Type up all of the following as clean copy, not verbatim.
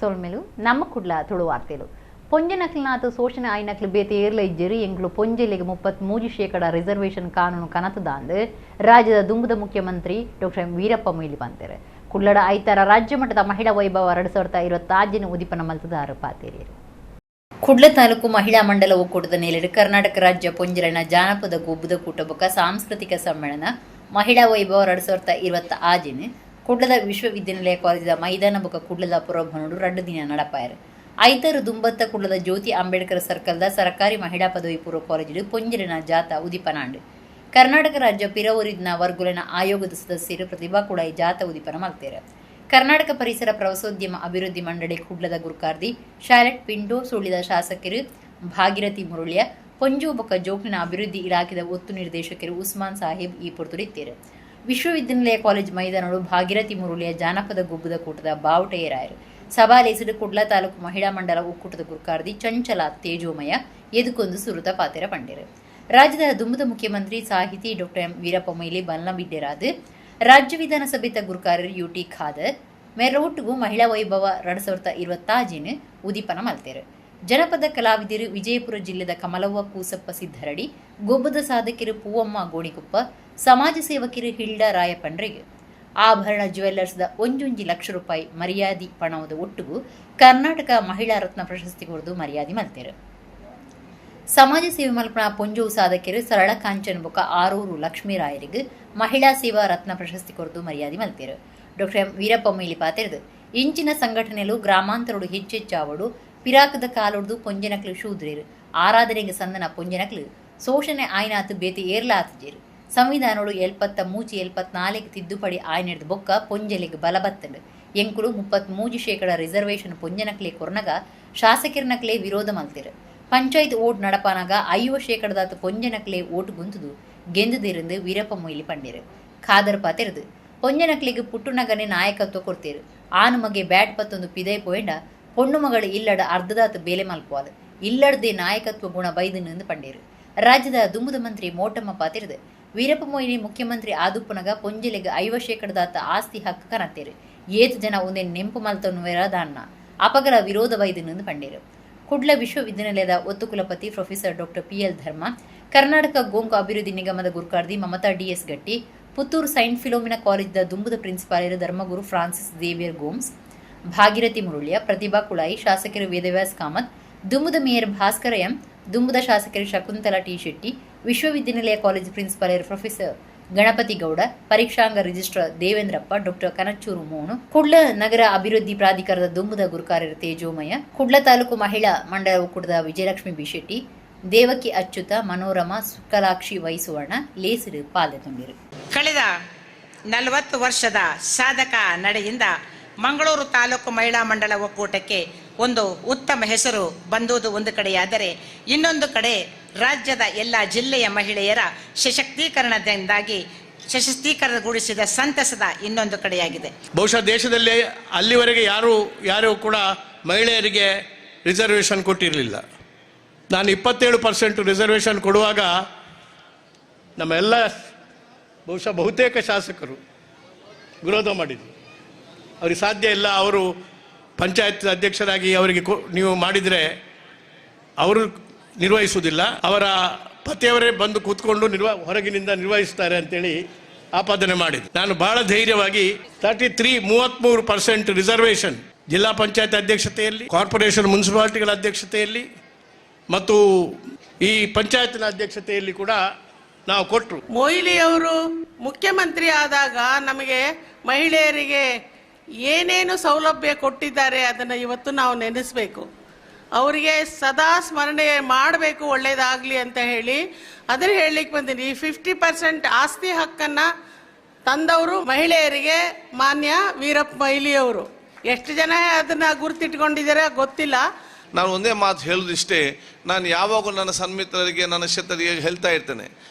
ಸೊಲ್ಮೆಲು ನಮ್ಮ ಕುಡ್ಲ ತುಳುವಾರ್ತೆಲು ಪೊಂಜನಕ್ಲನಾಥ ಶೋಷಣೆ ಆಯ್ನಕ್ಲು ಬೇತೆ ಏರ್ಲ ಇಜ್ಜೆರು ಎಂಕ್ಲು ಪೊಂಜೆಲೆಗ್ 33% ರಿಸರ್ವೇಷನ್ ಕಾನೂನು ಕನತದಾಂದು ರಾಜ್ಯದ ದುಂಬುದ ಮುಖ್ಯಮಂತ್ರಿ ಡಾಕ್ಟರ್ ಎಂ ವೀರಪ್ಪ ಮೊಯ್ಲಿ ಪಂತೆರು. ಕುಡ್ಲಡ ಐತಾರ ರಾಜ್ಯ ಮಟ್ಟದ ಮಹಿಳಾ ವೈಭವ 2026 ಉದಿಪನ ಮಲ್ತದಾರು ಪಾತೆರಿಯರು. ಕುಡ್ಲ ತಾಲೂಕು ಮಹಿಳಾ ಮಂಡಲ ಒಕ್ಕೂಟದ ನೆಲೆಡು ಕರ್ನಾಟಕ ರಾಜ್ಯ ಪೊಂಜೆಲೆನ ಜಾನಪದ ಗೊಬ್ಬುದ ಕೂಟ ಸಾಂಸ್ಕೃತಿಕ ಸಮ್ಮೇಳನ ಮಹಿಳಾ ವೈಭವ 2026 ಕುಡ್ಲದ ವಿಶ್ವವಿದ್ಯಾನಿಲಯ ಕಾಲೇಜಿದ ಮೈದಾನ ಬೊಕ ಕುಡ್ಲದ ಪುರಭವನಡು 2 ದಿನ ನಡಪಾಯರು. ಐತಾರು ದುಂಬತ್ತ ಕುಡ್ಲದ ಜ್ಯೋತಿ ಅಂಬೇಡ್ಕರ್ ಸರ್ಕಲ್ದ ಸರ್ಕಾರಿ ಮಹಿಳಾ ಪದವಿ ಪೂರ್ವ ಕಾಲೇಜಿಡು ಪೊಂಜೆಲೆನ ಜಾತ ಉದಿಪನಾಂಡು. ಕರ್ನಾಟಕ ರಾಜ್ಯ ಪಿರವೂರಿನ ವರ್ಗುಲೆನ ಆಯೋಗದ ಸದಸ್ಯರು ಪ್ರತಿಭಾ ಕುಳಾಯಿ ಜಾತ ಉದಿಪನ ಮಲ್ತೇರು. ಕರ್ನಾಟಕ ಪರಿಸರ ಪ್ರವಾಸೋದ್ಯಮ ಅಭಿವೃದ್ಧಿ ಮಂಡಳಿ ಕುಡ್ಲದ ಗುರುಕಾರ್ದಿ ಶಾಲೆಟ್ ಪಿಂಡೋ, ಸುಳ್ಳಿದ ಶಾಸಕರು ಭಾಗೀರಥಿ ಮುರುಳ್ಯ, ಪೊಂಜು ಬೊಕ ಜೋಕ್ಲಿನ ಅಭಿವೃದ್ಧಿ ಇಲಾಖೆದ ಒತ್ತು ನಿರ್ದೇಶಕರು ಉಸ್ಮಾನ್ ಸಾಹೇಬ್ ಈ ಪೊರ್ತುಡಿತ್ತೇರು. ವಿಶ್ವವಿದ್ಯಾನಿಲಯ ಕಾಲೇಜ್ ಮೈದಾನಡು ಭಾಗೀರಥಿ ಮುರುಳಿಯ ಜಾನಪದ ಗೊಬ್ಬುದ ಕೂಟದ ಬಾವುಟೇರಾಯರು. ಸಭಾಲೇಸಿಡು ಕುಡ್ಲ ತಾಲೂಕು ಮಹಿಳಾ ಮಂಡಲ ಒಕ್ಕೂಟದ ಗುರುಕಾರ್ದಿ ಚಂಚಲ ತೇಜೋಮಯ ಎದುಕೊಂದು ಸುರುತ ಪಾತೆರ ಪಂಡೇರು. ರಾಜ್ಯದ ದುಂಬುದ ಮುಖ್ಯಮಂತ್ರಿ ಸಾಹಿತಿ ಡಾಕ್ಟರ್ ಎಂ ವೀರಪ್ಪ ಮೊಯ್ಲಿ ಬಲ್ನಬಿಡ್ಡೆರಾದ್ ರಾಜ್ಯ ವಿಧಾನಸಭೆತ ಗುರುಕಾರರು ಯು ಟಿ ಖಾದರ್ ಮೇರೊಟ್ಟುಗು ಮಹಿಳಾ ವೈಭವ 2026 ಉದಿಪನ ಮಲ್ತೇರು. ಜನಪದ ಕಲಾವಿದರು ವಿಜಯಪುರ ಜಿಲ್ಲೆದ ಕಮಲವ್ವ ಕೂಸಪ್ಪ ಸಿದ್ದರಡಿ, ಗೊಬ್ಬದ ಸಾಧಕರು ಪೂವಮ್ಮ ಗೋಣಿಕೊಪ್ಪ, ಸಮಾಜ ಸೇವಕರು ಹಿಲ್ಡಾ ರಾಯಪಂಡ್ರಿಗೆ ಆಭರಣ ಜ್ಯುವೆಲ್ಲರ್ಸ್ದ 1 ಲಕ್ಷ ರೂಪಾಯಿ ಮರ್ಯಾದಿ ಪಣವದ ಒಟ್ಟುಗು ಕರ್ನಾಟಕ ಮಹಿಳಾ ರತ್ನ ಪ್ರಶಸ್ತಿ ಕೊರದು ಮರ್ಯಾದೆ ಮಲ್ತೇರು. ಸಮಾಜ ಸೇವೆ ಮಲ್ಪನ ಪೊಂಜೋವು ಸಾಧಕರು ಸರಳ ಕಾಂಚನ್ ಬೊಕ ಆರೂರು ಲಕ್ಷ್ಮೀರಾಯರಿಗೆ ಮಹಿಳಾ ಸೇವಾ ರತ್ನ ಪ್ರಶಸ್ತಿ ಕೊರದು ಮರ್ಯಾದೆ ಮಲ್ತೇರು. ಡಾಕ್ಟರ್ ಎಂ ವೀರಪ್ಪ ಮೊಯ್ಲಿ ಪಾತೆರ್ದು ಇಂಚಿನ ಸಂಘಟನೆಲು ಗ್ರಾಮಾಂತರಡು ಹೆಚ್ಚೆಚ್ಚಾವಡು. ಪಿರಾಕದ ಕಾಲೊಡ್ದು ಪೊಂಜನಕ್ಲು ಶೂದ್ರೇರು, ಆರಾಧನೆಗೆ ಸಂದನ ಪೊಂಜನಕ್ಲು ಶೋಷಣೆ ಆಯ್ನಾತು ಬೇತೆ ಏರ್ಲ ಆತಜೇರು. ಸಂವಿಧಾನೋಡು 73, 74 ತಿದ್ದುಪಡಿ ಆಯ್ನೆಡ್ದು ಬೊಕ್ಕ ಪೊಂಜೆಲೆಗ್ ಬಲಬತ್ತಂಡು. ಎಂಕುಲು 33% ರಿಸರ್ವೇಷನ್ ಪೊಂಜನಕ್ಲೆ ಕೊರ್ನಗ ಶಾಸಕರ್ನಕ್ಲೆ ವಿರೋಧ ಮಲ್ತಿರು. ಪಂಚಾಯತ್ ಓಟ್ ನಡಪಾನಾಗ 50%ದಾತು ಪೊಂಜನಕ್ಲೆ ಓಟು ಗುಂತುದು ಗೆಂದುದಿರಂದು ವೀರಪ್ಪ ಮೊಯ್ಲಿ ಪಂಡೇರು. ಖಾದರ್ ಪಾತೆರ್ದು ಪೊಂಜನಕ್ಲೆಗ್ ಪುಟ್ಟುನಗನೆ ನಾಯಕತ್ವ ಕೊಡ್ತೇರು. ಆನು ಮಗೆ ಬ್ಯಾಟ್ ಪತ್ತೊಂದು ಪಿದೈ ಪೋಯಂಡ ಪೊಣ್ಣು ಮಗಳು ಇಲ್ಲಡ ಅರ್ಧದಾತು ಬೇಲೆ ಮಲ್ಪುವಾಲು, ಇಲ್ಲಡ್ದೆ ನಾಯಕತ್ವ ಗುಣ ಬೈದನು ಪಂಡೇರು. ರಾಜ್ಯದ ದುಂಬುದ ಮಂತ್ರಿ ಮೋಟಮ್ಮ ಪಾತೆರ್ದು ವೀರಪ್ಪ ಮೊಯ್ಲಿ ಮುಖ್ಯಮಂತ್ರಿ ಆದುಪ್ಪನಗ ಪೊಂಜೆಲೆಗ್ 50%ದಾತ ಆಸ್ತಿ ಹಕ್ಕು ಕನತ್ತೇರು. ಏತ್ ಜನ ಒಂದೇ ನೆಂಪು ಮಲ್ತನುವೇರ ದಾನ್ನ ಅಪಗಲ ವಿರೋಧ ಬೈದನು ಪಂಡೇರು. ಕುಡ್ಲ ವಿಶ್ವವಿದ್ಯಾನಿಲಯದ ಒತ್ತು ಕುಲಪತಿ ಪ್ರೊಫೆಸರ್ ಡಾಕ್ಟರ್ ಪಿಎಲ್ ಧರ್ಮ, ಕರ್ನಾಟಕ ಗೋಂಕು ಅಭಿವೃದ್ಧಿ ನಿಗಮದ ಗುರುಕಾರ್ದಿ ಮಮತಾ ಡಿಎಸ್ ಗಟ್ಟಿ, ಪುತ್ತೂರು ಸೈಂಟ್ ಫಿಲೋಮಿನಾ ಕಾಲೇಜಿನ ದುಂಬುದ ಪ್ರಿನ್ಸಿಪಾಲರು ಧರ್ಮಗುರು ಫ್ರಾನ್ಸಿಸ್ ಝೇವಿಯರ್ ಗೋಮ್ಸ್, ಭಾಗೀರಥಿ ಮುರುಳ್ಯ, ಪ್ರತಿಭಾ ಕುಳಾಯಿ, ಶಾಸಕರು ವೇದವ್ಯಾಸ್ ಕಾಮತ್, ದುಂಬುದ ಮೇಯರ್ ಭಾಸ್ಕರ ಎಂ, ದುಂಬುದ ಶಾಸಕರು ಶಕುಂತಲಾ ಟಿ ಶೆಟ್ಟಿ, ವಿಶ್ವವಿದ್ಯಾನಿಲಯ ಕಾಲೇಜು ಪ್ರಿನ್ಸಿಪಾಲರು ಪ್ರೊಫೆಸರ್ ಗಣಪತಿ ಗೌಡ, ಪರೀಕ್ಷಾಂಗ ರಿಜಿಸ್ಟ್ರಾರ್ ದೇವೇಂದ್ರಪ್ಪ, ಡಾಕ್ಟರ್ ಕನಚೂರು ಮೋಣು, ಕುಡ್ಲ ನಗರ ಅಭಿವೃದ್ಧಿ ಪ್ರಾಧಿಕಾರದ ದುಂಬುದ ಗುರುಕಾರ್ಯರು ತೇಜೋಮಯ, ಕುಡ್ಲ ತಾಲೂಕು ಮಹಿಳಾ ಮಂಡಲ ಒಕ್ಕೂಟದ ವಿಜಯಲಕ್ಷ್ಮಿ ಬಿಶೆಟ್ಟಿ, ದೇವಕಿ ಅಚ್ಯುತ, ಮನೋರಮ, ಸುಕಲಾಕ್ಷಿ ವೈಸುವರ್ಣ ಲೇಸಿರು ಪಾಲ್ಗೊಂಡಿರು. ಕಳೆದ 40 ವರ್ಷದ ಸಾಧಕ ನಡೆಯಿಂದ ಮಂಗಳೂರು ತಾಲೂಕು ಮಹಿಳಾ ಮಂಡಳ ಒಕ್ಕೂಟಕ್ಕೆ ಒಂದು ಉತ್ತಮ ಹೆಸರು ಬಂದುದು ಒಂದು ಕಡೆಯಾದರೆ, ಇನ್ನೊಂದು ಕಡೆ ರಾಜ್ಯದ ಎಲ್ಲ ಜಿಲ್ಲೆಯ ಮಹಿಳೆಯರ ಸಶಕ್ತೀಕರಣದಿಂದಾಗಿ ಸಶಕ್ತೀಕರಣಗೊಳಿಸಿದ ಸಂತಸದ ಇನ್ನೊಂದು ಕಡೆಯಾಗಿದೆ. ಬಹುಶಃ ದೇಶದಲ್ಲಿ ಅಲ್ಲಿವರೆಗೆ ಯಾರು ಯಾರು ಕೂಡ ಮಹಿಳೆಯರಿಗೆ ರಿಸರ್ವೇಷನ್ ಕೊಟ್ಟಿರಲಿಲ್ಲ. ನಾನು 27% ರಿಸರ್ವೇಷನ್ ಕೊಡುವಾಗ ನಮ್ಮೆಲ್ಲ ಬಹುಶಃ ಬಹುತೇಕ ಶಾಸಕರು ವಿರೋಧ ಮಾಡಿದರು. ಅವ್ರಿಗೆ ಸಾಧ್ಯ ಇಲ್ಲ, ಅವರು ಪಂಚಾಯತ್ ಅಧ್ಯಕ್ಷರಾಗಿ ಅವರಿಗೆ ನೀವು ಮಾಡಿದರೆ ಅವರು ನಿರ್ವಹಿಸುವುದಿಲ್ಲ, ಅವರ ಪತಿಯವರೇ ಬಂದು ಕೂತ್ಕೊಂಡು ಹೊರಗಿನಿಂದ ನಿರ್ವಹಿಸ್ತಾರೆ ಅಂತೇಳಿ ಆಪಾದನೆ ಮಾಡಿದ್ರು. ನಾನು ಬಹಳ ಧೈರ್ಯವಾಗಿ 33, 33% ರಿಸರ್ವೇಷನ್ ಜಿಲ್ಲಾ ಪಂಚಾಯತ್ ಅಧ್ಯಕ್ಷತೆಯಲ್ಲಿ, ಕಾರ್ಪೊರೇಷನ್ ಮುನ್ಸಿಪಾಲಿಟಿಗಳ ಅಧ್ಯಕ್ಷತೆಯಲ್ಲಿ ಮತ್ತು ಈ ಪಂಚಾಯತ್ನ ಅಧ್ಯಕ್ಷತೆಯಲ್ಲಿ ಕೂಡ ನಾವು ಕೊಟ್ಟರು. ಮೊಯ್ಲಿಯವರು ಮುಖ್ಯಮಂತ್ರಿ ಆದಾಗ ನಮಗೆ ಮಹಿಳೆಯರಿಗೆ ಏನೇನು ಸೌಲಭ್ಯ ಕೊಟ್ಟಿದ್ದಾರೆ, ಅದನ್ನು ಇವತ್ತು ನಾವು ನೆನೆಸಬೇಕು. ಅವರಿಗೆ ಸದಾ ಸ್ಮರಣೆ ಮಾಡಬೇಕು, ಒಳ್ಳೆಯದಾಗಲಿ ಅಂತ ಹೇಳಿ ಅದನ್ನು ಹೇಳಲಿಕ್ಕೆ ಬಂದೀನಿ. ಈ 50% ಆಸ್ತಿ ಹಕ್ಕನ್ನು ತಂದವರು ಮಹಿಳೆಯರಿಗೆ ಮಾನ್ಯ ವೀರಪ್ಪ ಮೊಯ್ಲಿಯವರು. ಎಷ್ಟು ಜನ ಅದನ್ನು ಗುರ್ತಿಟ್ಕೊಂಡಿದ್ದಾರೆ ಗೊತ್ತಿಲ್ಲ. ನಾನು ಒಂದೇ ಮಾತು ಹೇಳೋದಿಷ್ಟೇ. ನಾನು ಯಾವಾಗಲೂ ನನ್ನ ಸನ್ಮಿತ್ರರಿಗೆ, ನನ್ನ ಕ್ಷೇತ್ರರಿಗೆ ಹೇಳ್ತಾ ಇರ್ತೇನೆ,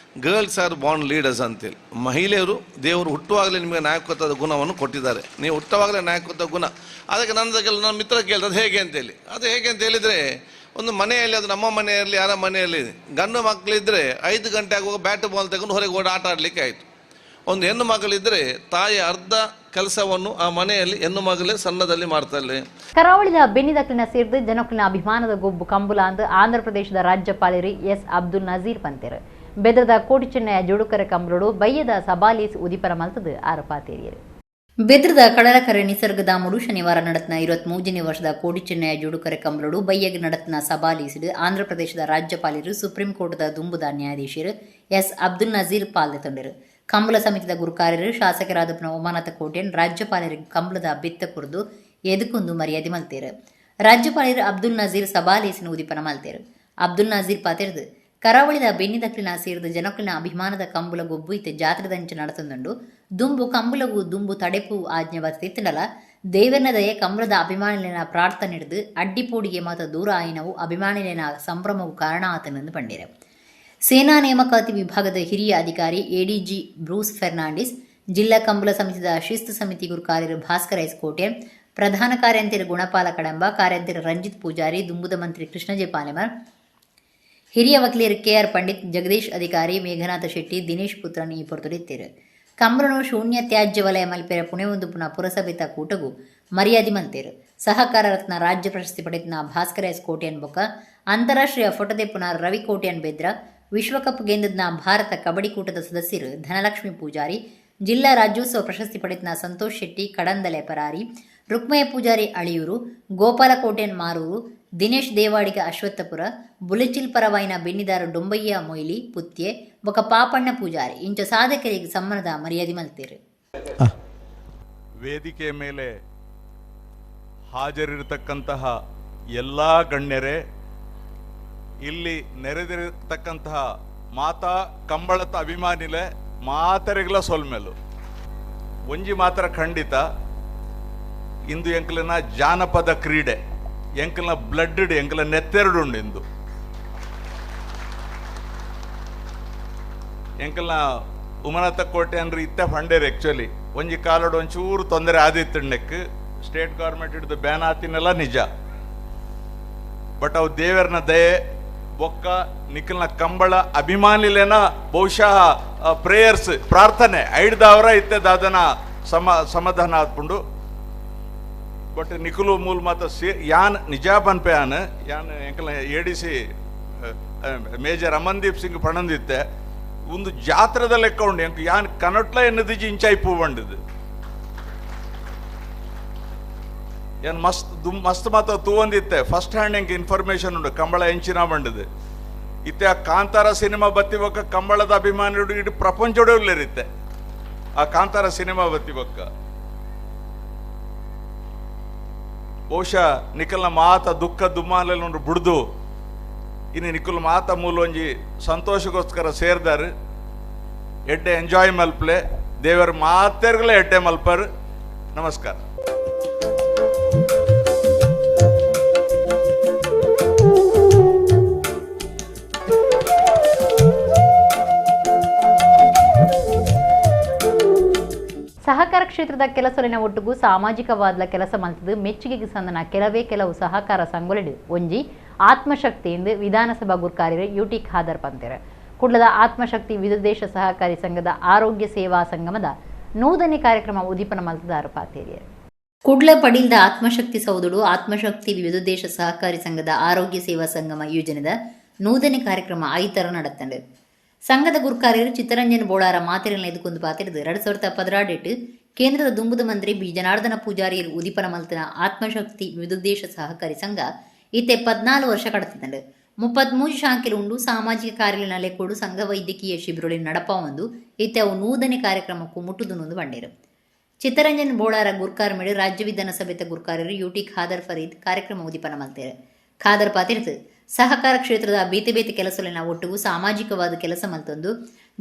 "Girls are born leaders" ಅಂತೇಳಿ. ಮಹಿಳೆಯರು ದೇವರು ಹುಟ್ಟುವಾಗಲೇ ನಿಮಗೆ ನಾಯಕತ್ವದ ಗುಣವನ್ನು ಕೊಟ್ಟಿದ್ದಾರೆ. ನೀವು ಹುಟ್ಟುವಾಗಲೇ ನಾಯಕತ್ವ ಗುಣ. ಅದಕ್ಕೆ ನನ್ನ ಮಿತ್ರ ಕೇಳ್ತದೆ ಹೇಗೆ ಅಂತೇಳಿ. ಅದು ಹೇಗೆ ಅಂತ ಹೇಳಿದರೆ, ಒಂದು ಮನೆಯಲ್ಲಿ, ಅದು ನಮ್ಮ ಮನೆಯಲ್ಲಿ, ಯಾರ ಮನೆಯಲ್ಲಿ ಗಂಡು ಮಕ್ಕಳಿದ್ದರೆ 5 ಗಂಟೆ ಆಗುವಾಗ ಬ್ಯಾಟ್ ಬಾಲ್ ತಗೊಂಡು ಹೊರಗೆ ಓಡಿ ಆಟ ಆಡಲಿಕ್ಕೆ ಆಯಿತು. ಒಂದು ಹೆಣ್ಣು ಮಗಳಿದ್ದರೆ ತಾಯಿ ಅರ್ಧ ಕೆಲಸವನ್ನು ಆ ಮನೆಯಲ್ಲಿ ಹೆಣ್ಣು ಮಗಳೇ ಸಣ್ಣದಲ್ಲಿ ಮಾಡ್ತಾಳೆ. ಕರಾವಳಿದ ಬೆನ್ನಿದಕ್ಲಿನ ಸೇರಿದು ಜನಕ್ಲಿನ ಅಭಿಮಾನದ ಗೊಬ್ಬು ಕಂಬುಲ ಅಂದು ಆಂಧ್ರ ಪ್ರದೇಶದ ರಾಜ್ಯಪಾಲರು ಎಸ್ ಅಬ್ದುಲ್ ನಜೀರ್ ಪಂತೇರು. ಬೆದ್ರದ ಕೋಟಿಚೆನ್ನಯ ಜುಡುಕರೆ ಕಂಬುಲಡು ಬಯ್ಯದ ಸಬಾಲೀಸ್ ಉದಿಪನ ಮಲ್ತದು ಆರಪಾತೇರಿಯರು. ಬೆದ್ರದ ಕಡಲಕರೆ ನಿಸರ್ಗಧಾಮಡು ಶನಿವಾರ ನಡತ್ನ 23ನೇ ವರ್ಷದ ಕೋಟಿಚೆನ್ನಯ ಜುಡುಕರೆ ಕಂಬುಲಡು ಬಯ್ಯಗ್ ನಡತ್ನ ಸಬಾಲೀಸಿಡು ಆಂಧ್ರ ಪ್ರದೇಶದ ರಾಜ್ಯಪಾಲರು ಸುಪ್ರೀಂ ಕೋರ್ಟ್ದ ದುಂಬುದ ನ್ಯಾಯಾಧೀಶರು ಎಸ್ ಅಬ್ದುಲ್ ನಜೀರ್ ಪಾಲ್ಗೊಂಡರು. ಕಂಬಳ ಸಮಿತಿದ ಗುರುಕಾರ್ಯರು ಶಾಸಕರಾದ ಉಮಾನಾಥ ಕೋಟ್ಯನ್ ರಾಜ್ಯಪಾಲರಿಗೆ ಕಂಬಳದ ಬಿತ್ತ ಕುರಿದು ಎದುಕೊಂದು ಮರ್ಯಾದೆ ಮಲ್ತೇರು. ರಾಜ್ಯಪಾಲರು ಅಬ್ದುಲ್ ನಜೀರ್ ಸಬಾಲೇಸಿನ ಉದಿಪನ ಮಲ್ತೇರು. ಅಬ್ದುಲ್ ನಜೀರ್ ಪಾತೆರ್ದು ಕರಾವಳಿದ ಬೆನ್ನಿದಕ್ಲಿನ ಸೇರಿದ ಜನಕ್ಲಿನ ಅಭಿಮಾನದ ಕಂಬುಲ ಗೊಬ್ಬು ಇತ್ತೆ ಜಾತ್ರೆದಂಚ ನಡತಂದುಂಡು. ದುಂಬು ಕಂಬುಲಗು ದುಂಬು ತಡೆಪು ಆಜ್ಞೆ ಬತ್ತಿತ್ತಂಡಲ ದೇವನ ದಯೆ ಕಂಬಳದ ಅಭಿಮಾನಿಲಿನ ಪ್ರಾರ್ಥನೆ ಹಿಡಿದು ಅಡ್ಡಿಪೋಡಿಗೆ ಮಾತ ದೂರ ಆಯಿನವು ಅಭಿಮಾನಿಲಿನ ಸಂಭ್ರಮವು ಕಾರಣ ಆತನೆಂದು ಪಂಡಿರು. ಸೇನಾ ನೇಮಕಾತಿ ವಿಭಾಗದ ಹಿರಿಯ ಅಧಿಕಾರಿ ಎಡಿಜಿ ಬ್ರೂಸ್ ಫೆರ್ನಾಂಡಿಸ್, ಜಿಲ್ಲಾ ಕಂಬಳ ಸಮಿತಿದ ಶಿಸ್ತು ಸಮಿತಿ ಗುರುಕಾರ್ಯರು ಭಾಸ್ಕರ ಎಸ್ ಕೋಟೆ, ಪ್ರಧಾನ ಕಾರ್ಯಂತಿರು ಗುಣಪಾಲ ಕಡಂಬ, ಕಾರ್ಯಂತಿರು ರಂಜಿತ್ ಪೂಜಾರಿ, ದುಂಬುದ ಮಂತ್ರಿ ಕೃಷ್ಣಜೆ ಪಾಲೆಮರ್, ಹಿರಿಯ ವಕೀಲರು ಕೆಆರ್ ಪಂಡಿತ್, ಜಗದೀಶ್ ಅಧಿಕಾರಿ, ಮೇಘನಾಥ ಶೆಟ್ಟಿ, ದಿನೇಶ್ ಪುತ್ರನ್ ಈ ಪೊರ್ತುಡಿತ್ತೇರು. ಕಂಬಳನು ಶೂನ್ಯ ತ್ಯಾಜ್ಯ ವಲಯ ಮಲ್ಪೆರ ಪುಣೆವೊಂದು ಪುನಃ ಪುರಸಭೆತ ಕೂಟಗು ಮರ್ಯಾದೆ ಮಲ್ತೇರು. ಸಹಕಾರ ರತ್ನ ರಾಜ್ಯ ಪ್ರಶಸ್ತಿ ಪಡೆದ ಭಾಸ್ಕರ ಎಸ್ ಕೋಟ್ಯನ್ ಬೊಕ್ಕ ಅಂತಾರಾಷ್ಟ್ರೀಯ ಫೋಟೋದೆಪ್ಪುನ ರವಿ ಕೋಟ್ಯನ್ ಬೆದ್ರ, ವಿಶ್ವಕಪ್ ಗೆಂದದ್ನ ಭಾರತ ಕಬಡ್ಡಿ ಕೂಟದ ಸದಸ್ಯರು ಧನಲಕ್ಷ್ಮಿ ಪೂಜಾರಿ, ಜಿಲ್ಲಾ ರಾಜ್ಯೋತ್ಸವ ಪ್ರಶಸ್ತಿ ಪಡೆದ ಸಂತೋಷ್ ಶೆಟ್ಟಿ ಕಡಂದಲೆ ಪರಾರಿ, ರುಕ್ಮಯ್ಯ ಪೂಜಾರಿ ಅಳಿಯೂರು, ಗೋಪಾಲ ಕೋಟ್ಯನ್ ಮಾರೂರು, ದಿನೇಶ್ ದೇವಾಡಿಗ ಅಶ್ವತ್ಥಪುರ, ಬುಲೆಚಿಲ್ ಪರವಾಯಿನ ಬೆನ್ನಿದಾರ ಡೊಂಬಯ್ಯ ಮೊಯ್ಲಿ ಪುತ್ಯೆ ಬೊಕ ಪಾಪಣ್ಣ ಪೂಜಾರಿ ಇಂಚ ಸಾಧಕರಿಗೆ ಸಮ್ಮಾನದ ಮರ್ಯಾದೆ ಮಲ್ತೇರು. ವೇದಿಕೆ ಮೇಲೆ ಹಾಜರಿರತಕ್ಕಂತಹ ಎಲ್ಲ ಗಣ್ಯರೇ, ಇಲ್ಲಿ ನೆರೆದಿರತಕ್ಕಂತಹ ಮಾತಾ ಕಂಬಳದ ಅಭಿಮಾನಿಲೆ ಮಾತರಿಗಳ ಸೊಲ್ಮೆಲು. ಒಂಜಿ ಮಾತ್ರ ಖಂಡಿತ, ಇಂದು ಎಂಕಲಿನ ಜಾನಪದ ಕ್ರೀಡೆ ಎಂಕಲ್ನ ಬ್ಲಡ್ ಎಂಕಲ ನೆತ್ತೆರಡುಂಡು. ಇಂದು ಎಂಕಲ್ನ ಉಮನಾಥ ಕೋಟೆ ಅಂದ್ರೆ ಇತ್ತ ಫಂಡೇರು ಆ್ಯಕ್ಚುಲಿ ಒಂಜಿ ಕಾಲಡು ಒಂಚೂರು ತೊಂದರೆ ಆದಿತ್ತು ನೆಕ್ ಸ್ಟೇಟ್ ಗೌರ್ಮೆಂಟ್ ಹಿಡಿದು ಬ್ಯಾನ್ ಆತಿನೆಲ್ಲ ನಿಜ. ಬಟ್ ಅವು ದೇವರನ ದಯೆ ಬೊಕ್ಕ ನಿಖಲ್ನ ಕಂಬಳ ಅಭಿಮಾನಿಲೇನ ಬಹುಶಃ ಪ್ರೇಯರ್ಸ್ ಪ್ರಾರ್ಥನೆ ಐಡ್ದವರ ಇತ್ತೆ ದಾದನ ಸಮಾಧಾನ ಆತ್ಪುಂಡು. ಬಟ್ ನಿಖಲು ಮೂಲ ಮಾತ ಸೇ ಯಾನ್ ನಿಜ ಪನ್ಪೆ ಯಾನ್ ಯಾನ್ ಎಂಕಲ್ನ A D C major Amandeep Singh ಪಣಂದಿತ್ತೆ ಒಂದು ಜಾತ್ರದ ಲೆಕ್ಕ ಉಂಡು. ಎಂಕ್ ಯಾನ್ ಕನಟ್ಲ ಎನ್ನದಿಜಿ ಇಂಚಾಯಿ ಪೂ ಬಂಡಿದ್ದು ಏನ್ ಮಸ್ತ್ ಮಸ್ತ್ ಮಾತ ತೂವಂದಿತ್ತೆ ಫಸ್ಟ್ ಹ್ಯಾಂಡ್ ಎಂಕ್ ಇನ್ಫಾರ್ಮೇಶನ್ ಉಂಡು ಕಂಬಳ ಎಂಚಿನ ಬಂಡಿದ್ದು. ಇತ್ತೆ ಆ ಕಾಂತಾರ ಸಿನಿಮಾ ಬತ್ತಿ ಬೊಕ್ಕ ಕಂಬಳದ ಅಭಿಮಾನಿಗಳು ಇಡೀ ಪ್ರಪಂಚೊಡೆ ಆ ಕಾಂತಾರ ಸಿನಿಮಾ ಬತ್ತಿ ಬೊಕ್ಕ ಬಹುಶಃ ನಿಖಲ್ನ ಮಾತ ದುಃಖ ದುಮ್ಮಾಲೆಲ್ಲ ಬುಡ್ದು ಇನ್ನು ನಿಖಲ್ ಮಾತ ಮೂಲೊಂಜಿ ಸಂತೋಷಕ್ಕೋಸ್ಕರ ಸೇರ್ದಾರು. ಎಡ್ಡೆ ಎಂಜಾಯ್ ಮಲ್ಪ್ಲೆ ದೇವರ ಮಾತೆರ್ಗಲೇ ಎಡ್ಡೆ ಮಲ್ಪರ್. ನಮಸ್ಕಾರ. ಸಹಕಾರ ಕ್ಷೇತ್ರದ ಕೆಲಸಲಿನ ಒಟ್ಟುಗು ಸಾಮಾಜಿಕವಾದ ಕೆಲಸ ಮಲ್ತದು ಮೆಚ್ಚುಗೆಗೆ ಸಂದನ ಕೆಲವೇ ಕೆಲವು ಸಹಕಾರ ಸಂಗೊಲೆಡು ಒಂಜಿ ಆತ್ಮಶಕ್ತಿ ಎಂದು ವಿಧಾನಸಭಾ ಗುರ್ಕಾರ್ಯರು ಯುಟಿ ಖಾದರ್ ಪಂತೆರು. ಕುಡ್ಲದ ಆತ್ಮಶಕ್ತಿ ವಿದೇಶ ಸಹಕಾರಿ ಸಂಘದ ಆರೋಗ್ಯ ಸೇವಾ ಸಂಗಮದ ನೂತನ ಕಾರ್ಯಕ್ರಮ ಉದ್ದೀಪನ ಮಲ್ತದಾರು ಪಾತೇರಿಯರು. ಕುಡ್ಲ ಪಡೀಲ್ದ ಆತ್ಮಶಕ್ತಿ ಸೌದುಡು ಆತ್ಮಶಕ್ತಿ ವಿವಿಧ ಸಹಕಾರಿ ಸಂಘದ ಆರೋಗ್ಯ ಸೇವಾ ಸಂಗಮ ಯೋಜನೆದ ನೂತನ ಕಾರ್ಯಕ್ರಮ ಐತರ நடத்தண்டு. ಸಂಘದ ಗುರ್ಕಾರ್ಯರು ಚಿತ್ತರಂಜನ್ ಬೋಳಾರ ಮಾತಿರನ್ನ ಎದುಕೊಂದು ಪಾತಿರಿದು 2018 ಕೇಂದ್ರದ ದುಂಬುದ ಮಂತ್ರಿ ಬಿ ಜನಾರ್ದನ ಪೂಜಾರಿಯರು ಉದಿಪನ ಮಲ್ತನ ಆತ್ಮಶಕ್ತಿ ವಿವಿಧೋದ್ದೇಶ ಸಹಕಾರಿ ಸಂಘ ಇತ್ತೆ 14 ವರ್ಷ ಕಡತಿದ್ದಂಡು. 33 ಶಾಂಕಿಲು ಉಂಡು ಸಾಮಾಜಿಕ ಕಾರ್ಯಗಳ ಲೆಕ್ಕೋಡು ಸಂಘ ವೈದ್ಯಕೀಯ ಶಿಬಿರೊಳಿ ನಡಪಾವೊಂದು ಇತ್ತೆ ಅವು ನೂತನ ಕಾರ್ಯಕ್ರಮಕ್ಕೂ ಮುಟ್ಟುದುನೊಂದು ಬಂಡೇರು. ಚಿತ್ತರಂಜನ್ ಬೋಳಾರ ಗುರ್ಕಾರ್ ಮೇಡು ರಾಜ್ಯ ವಿಧಾನಸಭೆತ ಗುರ್ಕಾರ್ಯರು ಯುಟಿ ಖಾದರ್ ಫರೀದ್ ಕಾರ್ಯಕ್ರಮ ಉದಿಪನ ಮಲ್ತೇರು. ಖಾದರ್ ಪಾತಿರ್ತು ಸಹಕಾರ ಕ್ಷೇತ್ರದ ಬೇತೆ ಬೇತೆ ಕೆಲಸಲಿನ ಒಟ್ಟುಗು ಸಾಮಾಜಿಕವಾದ ಕೆಲಸ ಮಲ್ತೊಂದು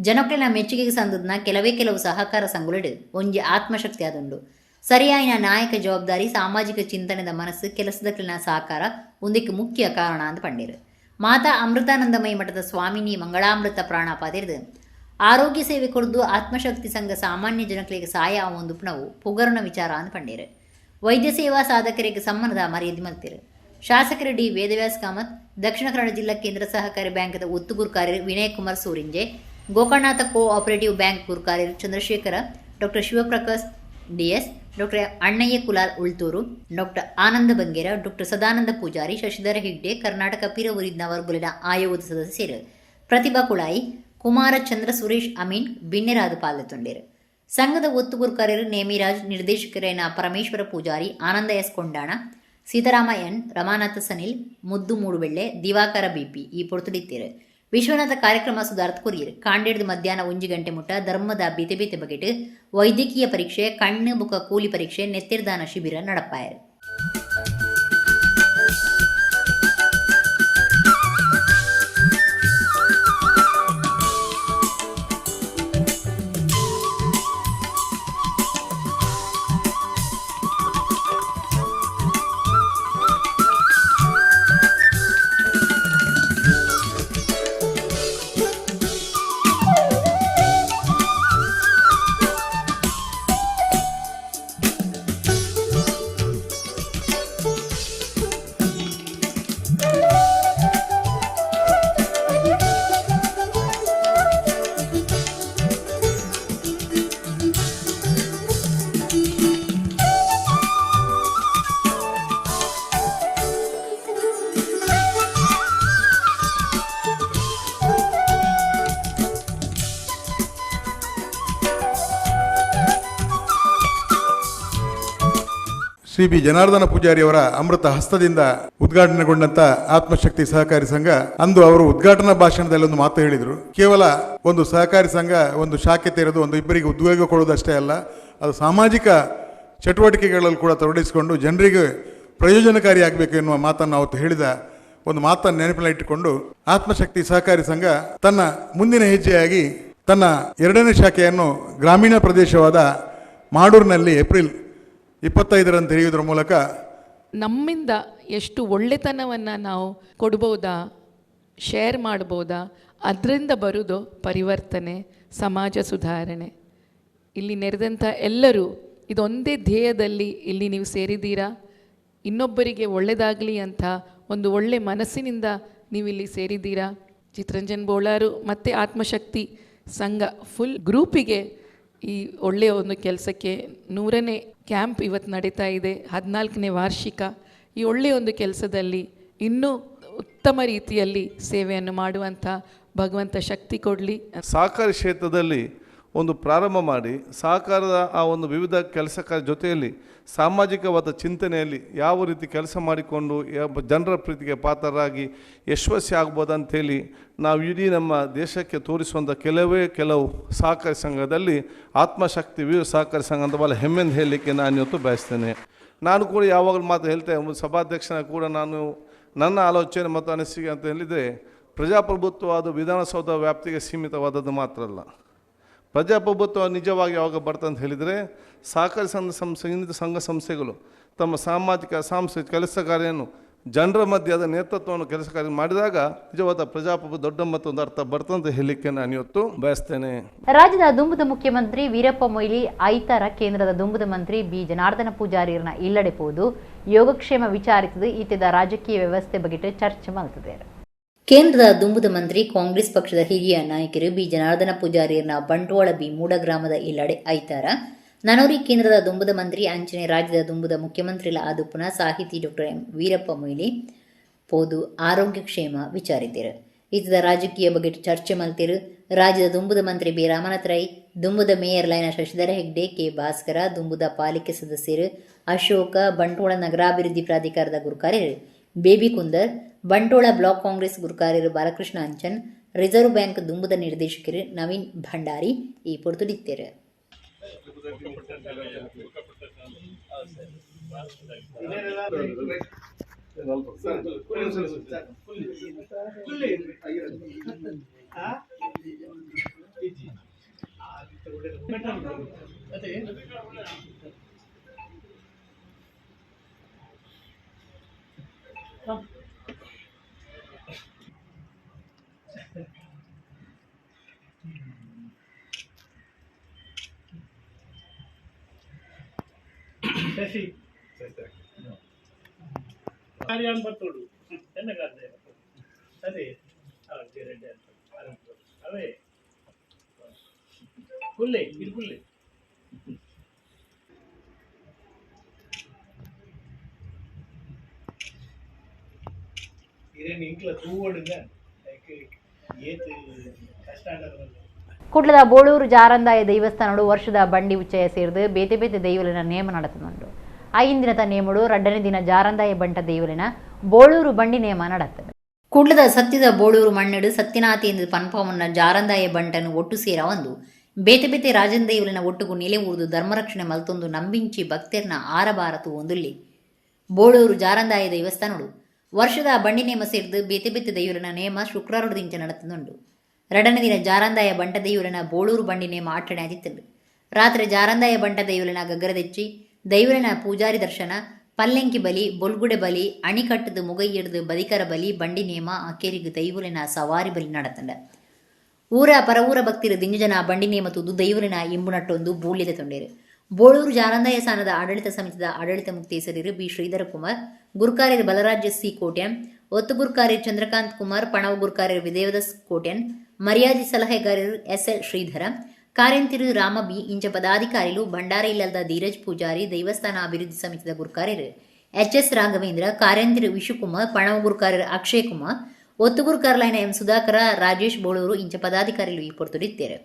ಜನಕ್ಲೆನ ಮೆಚ್ಚುಗೆಗೆ ಸಂದದ್ನ ಕೆಲವೇ ಕೆಲವು ಸಹಕಾರ ಸಂಘಗಳಿಡು ಒಂಜಿ ಆತ್ಮಶಕ್ತಿ ಆದುಂಡು. ಸರಿಯಾಯಿನ ನಾಯಕ ಜವಾಬ್ದಾರಿ ಸಾಮಾಜಿಕ ಚಿಂತನೆದ ಮನಸ್ಸು ಕೆಲಸದಕ್ಲಿನ ಸಹಕಾರ ಒಂದಕ್ಕೆ ಮುಖ್ಯ ಕಾರಣ ಅಂತ ಪಂಡೇರು. ಮಾತಾ ಅಮೃತಾನಂದಮಯಿ ಮಠದ ಸ್ವಾಮಿನಿ ಮಂಗಳಾಮೃತ ಪ್ರಾಣ ಪಾತಿರ್ದು ಆರೋಗ್ಯ ಸೇವೆ ಕೊಡ್ದು ಆತ್ಮಶಕ್ತಿ ಸಂಘ ಸಾಮಾನ್ಯ ಜನಕ್ಲಿಗೆ ಸಹಾಯ ಒಂದು ಪುನವು ಪುಗರುಣ ವಿಚಾರ ಅಂತ ಪಂಡೇರು. ವೈದ್ಯ ಸೇವಾ ಸಾಧಕರಿಗೆ ಸಮ್ಮಾನದ ಮರ್ಯಾದೆ ಮಲ್ತಿರು. ಶಾಸಕರು ಡಿ ವೇದವ್ಯಾಸ್ ಕಾಮತ್, ದಕ್ಷಿಣ ಕನ್ನಡ ಜಿಲ್ಲಾ ಕೇಂದ್ರ ಸಹಕಾರಿ ಬ್ಯಾಂಕ್ದ ಒತ್ತು ಗುರುಕಾರ್ಯರು Vinay Kumar Surinje, Gokarnanatha cooperative bank ಗುರುಕಾರ್ಯರು Chandrashekara, doctor Shivaprakash, DS, doctor Annayya Kulal Ulthur, doctor Ananda Bangera, doctor Sadananda Poojary, Shashidhara Hegde, Karnataka ಪಿರವೂರಿನ ವರ್ಗುಲಿನ ಆಯೋಗದ ಸದಸ್ಯರು ಪ್ರತಿಭಾ ಕುಳಾಯಿ, ಕುಮಾರ ಚಂದ್ರ ಸುರೇಶ್ ಅಮೀನ್ ಬಿನ್ನೆರಾದ ಪಾಲ್ಗೊಂಡರು. ಸಂಘದ ಒತ್ತುಗುರ್ಕರರು ನೇಮಿರಾಜ್, ನಿರ್ದೇಶಕರೇನ ಪರಮೇಶ್ವರ ಪೂಜಾರಿ, ಆನಂದ ಎಸ್ ಕೊಂಡಾಣ, ಸೀತಾರಾಮ ಎನ್, ರಮಾನಾಥ ಸನಿಲ್, ಮುದ್ದು ಮೂಡುಬೆಳ್ಳೆ, ದಿವಾಕರ ಬಿಪಿ ಈ ಪೊರ್ತುಡಿತ್ತೀರು. ವಿಶ್ವನಾಥ ಕಾರ್ಯಕ್ರಮ ಸುಧಾರ್ಥ ಕೊರಿಯರ್. ಕಾಂಡೇಡ್ದು ಮಧ್ಯಾಹ್ನ 1 ಗಂಟೆ ಮುಟ್ಟ ಧರ್ಮದ ಬೇತೆ ಬೇತೆ ಬಗೆಟ್ ವೈದ್ಯಕೀಯ ಪರೀಕ್ಷೆ, ಕಣ್ಣು ಬುಕ ಕೂಲಿ ಪರೀಕ್ಷೆ, ನೆತ್ತಿರ್ದಾನ ಶಿಬಿರ ನಡಪಾಯರು. ಶ್ರೀ ಬಿ ಜನಾರ್ದನ ಪೂಜಾರಿಯವರ ಅಮೃತ ಹಸ್ತದಿಂದ ಉದ್ಘಾಟನೆಗೊಂಡಂತ ಆತ್ಮಶಕ್ತಿ ಸಹಕಾರಿ ಸಂಘ. ಅಂದು ಅವರು ಉದ್ಘಾಟನಾ ಭಾಷಣದಲ್ಲಿ ಒಂದು ಮಾತು ಹೇಳಿದರು. ಕೇವಲ ಒಂದು ಸಹಕಾರಿ ಸಂಘ ಒಂದು ಶಾಖೆ ತೆರೆದು ಒಂದು ಇಬ್ಬರಿಗೆ ಉದ್ಯೋಗ ಕೊಡುವುದಷ್ಟೇ ಅಲ್ಲ, ಅದು ಸಾಮಾಜಿಕ ಚಟುವಟಿಕೆಗಳಲ್ಲಿ ಕೂಡ ತೊಡಗಿಸಿಕೊಂಡು ಜನರಿಗೆ ಪ್ರಯೋಜನಕಾರಿಯಾಗಬೇಕು ಎನ್ನುವ ಮಾತನ್ನು ಅವತ್ತು ಹೇಳಿದ ಒಂದು ಮಾತನ್ನು ನೆನಪಿನಲ್ಲಿಟ್ಟುಕೊಂಡು ಆತ್ಮಶಕ್ತಿ ಸಹಕಾರಿ ಸಂಘ ತನ್ನ ಮುಂದಿನ ಹೆಜ್ಜೆಯಾಗಿ ತನ್ನ ಎರಡನೇ ಶಾಖೆಯನ್ನು ಗ್ರಾಮೀಣ ಪ್ರದೇಶವಾದ ಮಾಡೂರಿನಲ್ಲಿ ಏಪ್ರಿಲ್ 25ರಂದು ತೆರೆಯುವುದರ ಮೂಲಕ ನಮ್ಮಿಂದ ಎಷ್ಟು ಒಳ್ಳೆತನವನ್ನು ನಾವು ಕೊಡ್ಬೋದಾ, ಶೇರ್ ಮಾಡ್ಬೋದಾ, ಅದರಿಂದ ಬರೋದು ಪರಿವರ್ತನೆ, ಸಮಾಜ ಸುಧಾರಣೆ. ಇಲ್ಲಿ ನೆರೆದಂಥ ಎಲ್ಲರೂ ಇದೊಂದೇ ಧ್ಯೇಯದಲ್ಲಿ ಇಲ್ಲಿ ನೀವು ಸೇರಿದ್ದೀರಾ. ಇನ್ನೊಬ್ಬರಿಗೆ ಒಳ್ಳೆಯದಾಗಲಿ ಅಂತ ಒಂದು ಒಳ್ಳೆ ಮನಸ್ಸಿನಿಂದ ನೀವಿಲ್ಲಿ ಸೇರಿದ್ದೀರಾ. ಚಿತ್ತರಂಜನ್ ಬೋಳಾರು ಮತ್ತು ಆತ್ಮಶಕ್ತಿ ಸಂಘ ಫುಲ್ ಗ್ರೂಪಿಗೆ ಈ ಒಳ್ಳೆಯ ಒಂದು ಕೆಲಸಕ್ಕೆ 100ನೇ ಕ್ಯಾಂಪ್ ಇವತ್ತು ನಡೀತಾ ಇದೆ, 14ನೇ ವಾರ್ಷಿಕ. ಈ ಒಳ್ಳೆಯ ಒಂದು ಕೆಲಸದಲ್ಲಿ ಇನ್ನೂ ಉತ್ತಮ ರೀತಿಯಲ್ಲಿ ಸೇವೆಯನ್ನು ಮಾಡುವಂಥ ಭಗವಂತ ಶಕ್ತಿ ಕೊಡಲಿ. ಸಹಕಾರಿ ಕ್ಷೇತ್ರದಲ್ಲಿ ಒಂದು ಪ್ರಾರಂಭ ಮಾಡಿ ಸಹಕಾರದ ಆ ಒಂದು ವಿವಿಧ ಕೆಲಸ ಕಾರ್ಯ ಜೊತೆಯಲ್ಲಿ ಸಾಮಾಜಿಕವಾದ ಚಿಂತನೆಯಲ್ಲಿ ಯಾವ ರೀತಿ ಕೆಲಸ ಮಾಡಿಕೊಂಡು ಜನರ ಪ್ರೀತಿಗೆ ಪಾತ್ರರಾಗಿ ಯಶಸ್ವಿ ಆಗ್ಬೋದು ಅಂಥೇಳಿ ನಾವು ಇಡೀ ನಮ್ಮ ದೇಶಕ್ಕೆ ತೋರಿಸುವಂಥ ಕೆಲವು ಸಹಕಾರಿ ಸಂಘದಲ್ಲಿ ಆತ್ಮಶಕ್ತಿ ವೀರ ಸಹಕಾರಿ ಸಂಘ ಅಂತ ಭಾಳ ಹೆಮ್ಮೆಯಿಂದ ಹೇಳಲಿಕ್ಕೆ ನಾನು ಇವತ್ತು ಬಯಸ್ತೇನೆ. ನಾನು ಕೂಡ ಯಾವಾಗಲೂ ಮಾತು ಹೇಳ್ತೇನೆ, ಸಭಾಧ್ಯಕ್ಷನ ಕೂಡ ನಾನು ನನ್ನ ಆಲೋಚನೆ ಮತ್ತು ಅನಿಸಿಕೆ ಅಂತ ಹೇಳಿದರೆ ಪ್ರಜಾಪ್ರಭುತ್ವ ಅದು ವಿಧಾನಸೌಧ ವ್ಯಾಪ್ತಿಗೆ ಸೀಮಿತವಾದದ್ದು ಮಾತ್ರ ಅಲ್ಲ. ಪ್ರಜಾಪ್ರಭುತ್ವ ನಿಜವಾಗಿ ಯಾವಾಗ ಬರ್ತಂತ ಹೇಳಿದರೆ ಸಹಕಾರಿ ಸಂಘ ಸಂಘ ಸಂಸ್ಥೆಗಳು ತಮ್ಮ ಸಾಮಾಜಿಕ ಸಾಂಸ್ಕೃತಿಕ ಕೆಲಸ ಕಾರ್ಯವನ್ನು ಜನರ ಮಧ್ಯೆ ಅದರ ನೇತೃತ್ವವನ್ನು ಕೆಲಸ ಕಾರ್ಯ ಮಾಡಿದಾಗ ನಿಜವಾದ ಪ್ರಜಾಪ್ರಭುತ್ವ ದೊಡ್ಡ ಮತ್ತೊಂದು ಅರ್ಥ ಬರ್ತಂತ ಹೇಳಲಿಕ್ಕೆ ನಾನು ಇವತ್ತು ಬಯಸ್ತೇನೆ. ರಾಜ್ಯದ ದುಂಬುದ ಮುಖ್ಯಮಂತ್ರಿ ವೀರಪ್ಪ ಮೊಯ್ಲಿ ಐತಾರ ಕೇಂದ್ರದ ದುಂಬುದ ಮಂತ್ರಿ ಬಿ ಜನಾರ್ದನ ಪೂಜಾರಿಯರನ್ನ ಇಲ್ಲಡೆ ಪೋದು ಯೋಗಕ್ಷೇಮ ವಿಚಾರಿಸಿದ ಈತದ ರಾಜಕೀಯ ವ್ಯವಸ್ಥೆ ಬಗ್ಗೆ ಚರ್ಚೆ ಮಾಡ್ತಿದ್ದಾರೆ. ಕೇಂದ್ರದ ದುಂಬುದ ಮಂತ್ರಿ ಕಾಂಗ್ರೆಸ್ ಪಕ್ಷದ ಹಿರಿಯ ನಾಯಕರು ಬಿ ಜನಾರ್ದನ ಪೂಜಾರಿಯರನ್ನ ಬಂಟ್ವಾಳ ಬಿ ಮೂಡ ಗ್ರಾಮದ ಇಲ್ಲಡೆ ಐತಾರ ನನೋರಿ ಕೇಂದ್ರದ ದುಂಬುದ ಮಂತ್ರಿ ಅಂಚನೆ ರಾಜ್ಯದ ದುಂಬುದ ಮುಖ್ಯಮಂತ್ರಿಲ ಆದುಪ್ಪುನ ಸಾಹಿತಿ ಡಾಕ್ಟರ್ ಎಂ ವೀರಪ್ಪ ಮೊಯ್ಲಿ ಪೋದು ಆರೋಗ್ಯ ಕ್ಷೇಮ ವಿಚಾರಿಸಿದರು. ಈತದ ರಾಜಕೀಯ ಬಗ್ಗೆ ಚರ್ಚೆ ಮಲ್ತಿರು. ರಾಜ್ಯದ ದುಂಬುದ ಮಂತ್ರಿ ಬಿ ರಾಮನಾಥ ರೈ, ದುಂಬುದ ಮೇಯರ್ ಲೈನ ಶಶಿಧರ ಹೆಗ್ಡೆ, ಕೆ ಭಾಸ್ಕರ, ದುಂಬುದ ಪಾಲಿಕೆ ಸದಸ್ಯರು ಅಶೋಕ, ಬಂಟ್ವಾಳ ನಗರಾಭಿವೃದ್ಧಿ ಪ್ರಾಧಿಕಾರದ ಗುರುಕಾರ್ಯರು ಬೇಬಿ ಕುಂದರ್, ಬಂಟ್ವಾಳ ಬ್ಲಾಕ್ ಕಾಂಗ್ರೆಸ್ ಗುರುಕಾರ್ಯರು ಬಾಲಕೃಷ್ಣ ಅಂಚನ್, ರಿಸರ್ವ್ ಬ್ಯಾಂಕ್ ದುಂಬುದ ನಿರ್ದೇಶಕರು ನವೀನ್ ಭಂಡಾರಿ ಈ ಪೊರ್ತುಡಿತ್ತೇರು. ಶಶಿ ಕಾರ್ಯಾನ್ ಬರ್ತೋಡು ಎನ್ನ ಅದೇ ಅವೇ ಕುಲ್ಲೆ ಇದು ಕುಲ್ಲೆ. ಇರೇನು ಇಂಕ್ಲ ತೂವೊಡುಂದ ಏತ್ ಕಷ್ಟ ಆಂಡಲ. ಕುಡ್ಲದ ಬೋಳೂರು ಜಾರಂದಾಯ ದೇವಸ್ಥಾನಡು ವರ್ಷದ ಬಂಡಿ ಉಚ್ಚಯ ಸೇರಿದು ಬೇತೆ ಬೇತೆ ದೈವಲಿನ ನೇಮ ನಡತನುಂಡು. ಐಂದಿನತ ನೇಮಡು ರಡ್ಡನೇ ದಿನ ಜಾರಂದಾಯ ಬಂಟ ದೈವಲಿನ ಬೋಳೂರು ಬಂಡಿ ನೇಮ ನಡತದೆ. ಕುಡ್ಲದ ಸತ್ಯದ ಬೋಳೂರು ಮಣ್ಣಡು ಸತ್ಯನಾಥಿ ಎಂದು ಪನ್ಪವನ್ನ ಜಾರಂದಾಯ ಬಂಟನು ಒಟ್ಟು ಸೇರ ಒಂದು ಬೇತೆ ಬೇತೆ ರಾಜನ್ ದೈವಲಿನ ಒಟ್ಟುಗು ನೆಲೆ ಊರ್ದು ಧರ್ಮರಕ್ಷಣೆ ಮಲ್ತೊಂದು ನಂಬಿಂಚಿ ಭಕ್ತೆರ್ನ ಆರಬಾರತು ಒಂದುಲ್ಲಿ ಬೋಳೂರು ಜಾರಂದಾಯ ದೇವಸ್ಥಾನಡು ವರ್ಷದ ಬಂಡಿ ನೇಮ ಸೇರಿದು ಬೇತೆ ಬೇತೆ ದೈವಲಿನ ನೇಮ ಶುಕ್ರವಾರದಿಂಚ ನಡತನುಂಡು. ರಡನ ದಿನ ಜಾರಂದಾಯ ಬಂಟ ದೈವಲಿನ ಬೋಳೂರು ಬಂಡಿ ನೇಮ ಆಚರಣೆ ಆದಿತ್ತುಂಡು. ರಾತ್ರಿ ಜಾರಂದಾಯ ಬಂಟ ದೈವಲಿನ ಗಗ್ಗರದೆಚ್ಚಿ ದೈವಲಿನ ಪೂಜಾರಿ ದರ್ಶನ, ಪಲ್ಲೆಂಕಿ ಬಲಿ, ಬೊಲ್ಗುಡೆ ಬಲಿ, ಅಣಿಕಟ್ಟದು ಮುಗೈಯಿಡ್ದು ಬದಿಕರ ಬಲಿ, ಬಂಡಿ ನೇಮ, ಅಕೇರಿಗು ದೈವಲಿನ ಸವಾರಿ ಬಲಿ ನಡತಂಡ. ಊರ ಪರವೂರ ಭಕ್ತಿರು ದಿಂಜನ ಬಂಡಿ ನೇಮ ತೂದು ದೈವಲಿನ ಇಂಬುನಟ್ಟೊಂದು ಬೂಳ್ಯದ ತೊಂಡೇರು. ಬೋಳೂರು ಜಾರಂದಾಯ ಸಾನದ ಆಡಳಿತ ಸಮಿತಿದ ಆಡಳಿತ ಮುಕ್ತೇಸರಿರು ಬಿ ಶ್ರೀಧರ ಕುಮಾರ್, ಗುರುಕಾರ್ಯರು ಬಲರಾಜ ಸಿ ಕೋಟ್ಯಾನ್, ಒತ್ತು ಗುರುಕಾರ್ಯರು ಚಂದ್ರಕಾಂತ್ ಕುಮಾರ್, ಪಣವು ಗುರುಕಾರ್ಯರು ವಿದೇವದಾಸ್ ಕೋಟ್ಯಾನ್, ಮರ್ಯಾದಿ ಸಲಹೆಗಾರರು ಎಸ್ ಎಲ್ ಶ್ರೀಧರ, ಕಾರ್ಯಂತಿರು ರಾಮ ಬಿ ಇಂಚ ಪದಾಧಿಕಾರಿಲು ಭಂಡಾರ ಇಲ್ಲದ ಧೀರಜ್ ಪೂಜಾರಿ, ದೇವಸ್ಥಾನ ಅಭಿವೃದ್ಧಿ ಸಮಿತಿದ ಗುರುಕಾರ್ಯರು ಎಚ್ ಎಸ್ ರಾಘವೇಂದ್ರ, ಕಾರ್ಯಂತಿರು ವಿಶುಕುಮಾರ್, ಪಣವು ಗುರುಕಾರ್ಯರು ಅಕ್ಷಯ್ ಕುಮಾರ್, ಒತ್ತು ಗುರುಕಾರ್ಲೈನ ಎಂ ಸುಧಾಕರ, ರಾಜೇಶ್ ಬೋಳೂರು ಇಂಚ ಪದಾಧಿಕಾರಿಲು ಈ ಪೊರ್ತುಡಿತ್ತೇರು.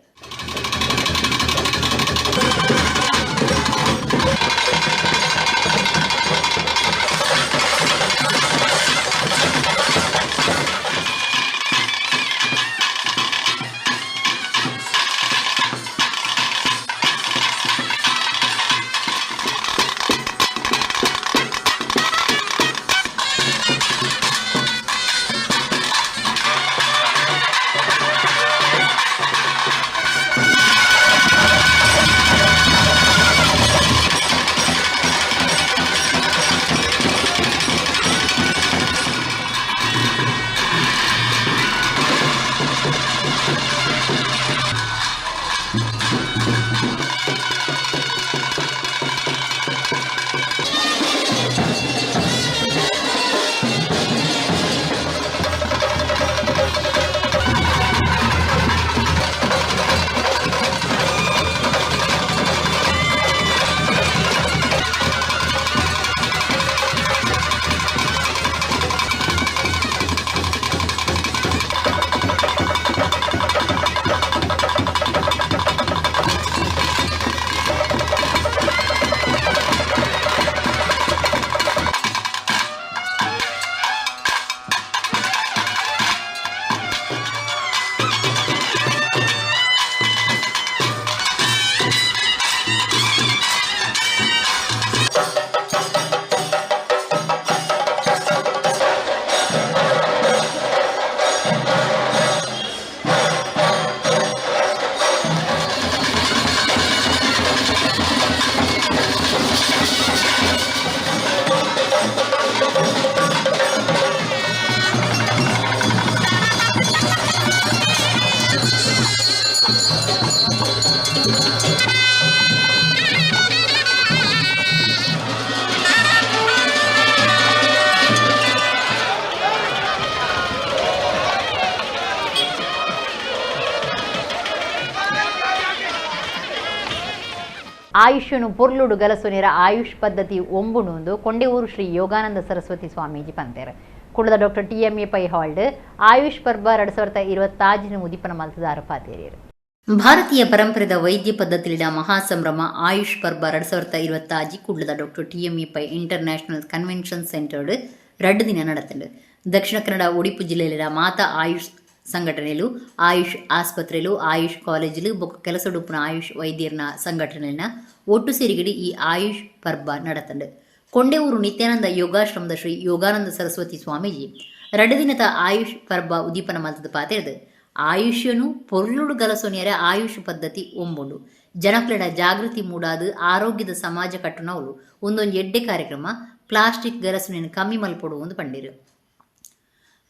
ಆಯುಷ್ಯನು ಪೊರ್ಲುಡು ಗಲಸುನೇರ ಆಯುಷ್ ಪದ್ಧತಿ ಒಂಬುಣುಂದು ಕೊಂಡೆಊರು ಶ್ರೀ ಯೋಗಾನಂದ ಸರಸ್ವತಿ ಸ್ವಾಮೀಜಿ ಪಂತೇರು. ಕುಡದ ಡಾಕ್ಟರ್ ಟಿ.ಎಂ.ಎ. ಪೈ ಹಾಲ್ಡ್ ಆಯುಷ್ ಪರ್ಬ 2026 ಉದಿಪನ ಮಲ್ತದಾರ ಪಾತೇರಿಯರು. ಭಾರತೀಯ ಪರಂಪರೆದ ವೈದ್ಯ ಪದ್ಧತಿಲಿಡ ಮಹಾಸಂಭ್ರಮ ಆಯುಷ್ ಪರ್ಬ 2026 ಕುಡ್ಲದ doctor T M A. Pai international convention centred 2 ದಿನ ನಡತಂಡು. ದಕ್ಷಿಣ ಕನ್ನಡ ಒಡಿಪು ಜಿಲ್ಲೆಯಲ್ಲಿನ ಮಾತಾ ಆಯುಷ್ ಸಂಘಟನೆಲು, ಆಯುಷ್ ಆಸ್ಪತ್ರೆಲು, ಆಯುಷ್ ಕಾಲೇಜುಲು ಬೊಕ್ಕ ಕೆಲಸಡುಪ್ಪುನ ಆಯುಷ್ ವೈದ್ಯರ್ನ ಸಂಘಟನೆನ ಒಟ್ಟು ಸೇರಿಗಡಿ ಈ ಆಯುಷ್ ಪರ್ಬ ನಡತಂಡು. ಕೊಂಡೆಊರು ನಿತ್ಯಾನಂದ ಯೋಗಾಶ್ರಮದ ಶ್ರೀ ಯೋಗಾನಂದ ಸರಸ್ವತಿ ಸ್ವಾಮೀಜಿ 2 ದಿನದ ಆಯುಷ್ ಪರ್ಬ ಉದೀಪನ ಮಲ್ತದ ಪಾತೆರ್ದು ಆಯುಷ್ಯನು ಪೊರ್ಲುಡು ಗಲಸೊನಿಯರ ಆಯುಷ್ ಪದ್ಧತಿ ಒಂಬುಂಡು. ಜನಕ್ಲೆಡ ಜಾಗೃತಿ ಮೂಡಾದು ಆರೋಗ್ಯದ ಸಮಾಜ ಕಟ್ಟುನವಳು ಒಂದೊಂದು ಎಡ್ಡೆ ಕಾರ್ಯಕ್ರಮ ಪ್ಲಾಸ್ಟಿಕ್ ಗಲಸುನೇನು ಕಮ್ಮಿ ಮಲ್ಪೊಡು ಒಂದು ಪಂಡಿರು.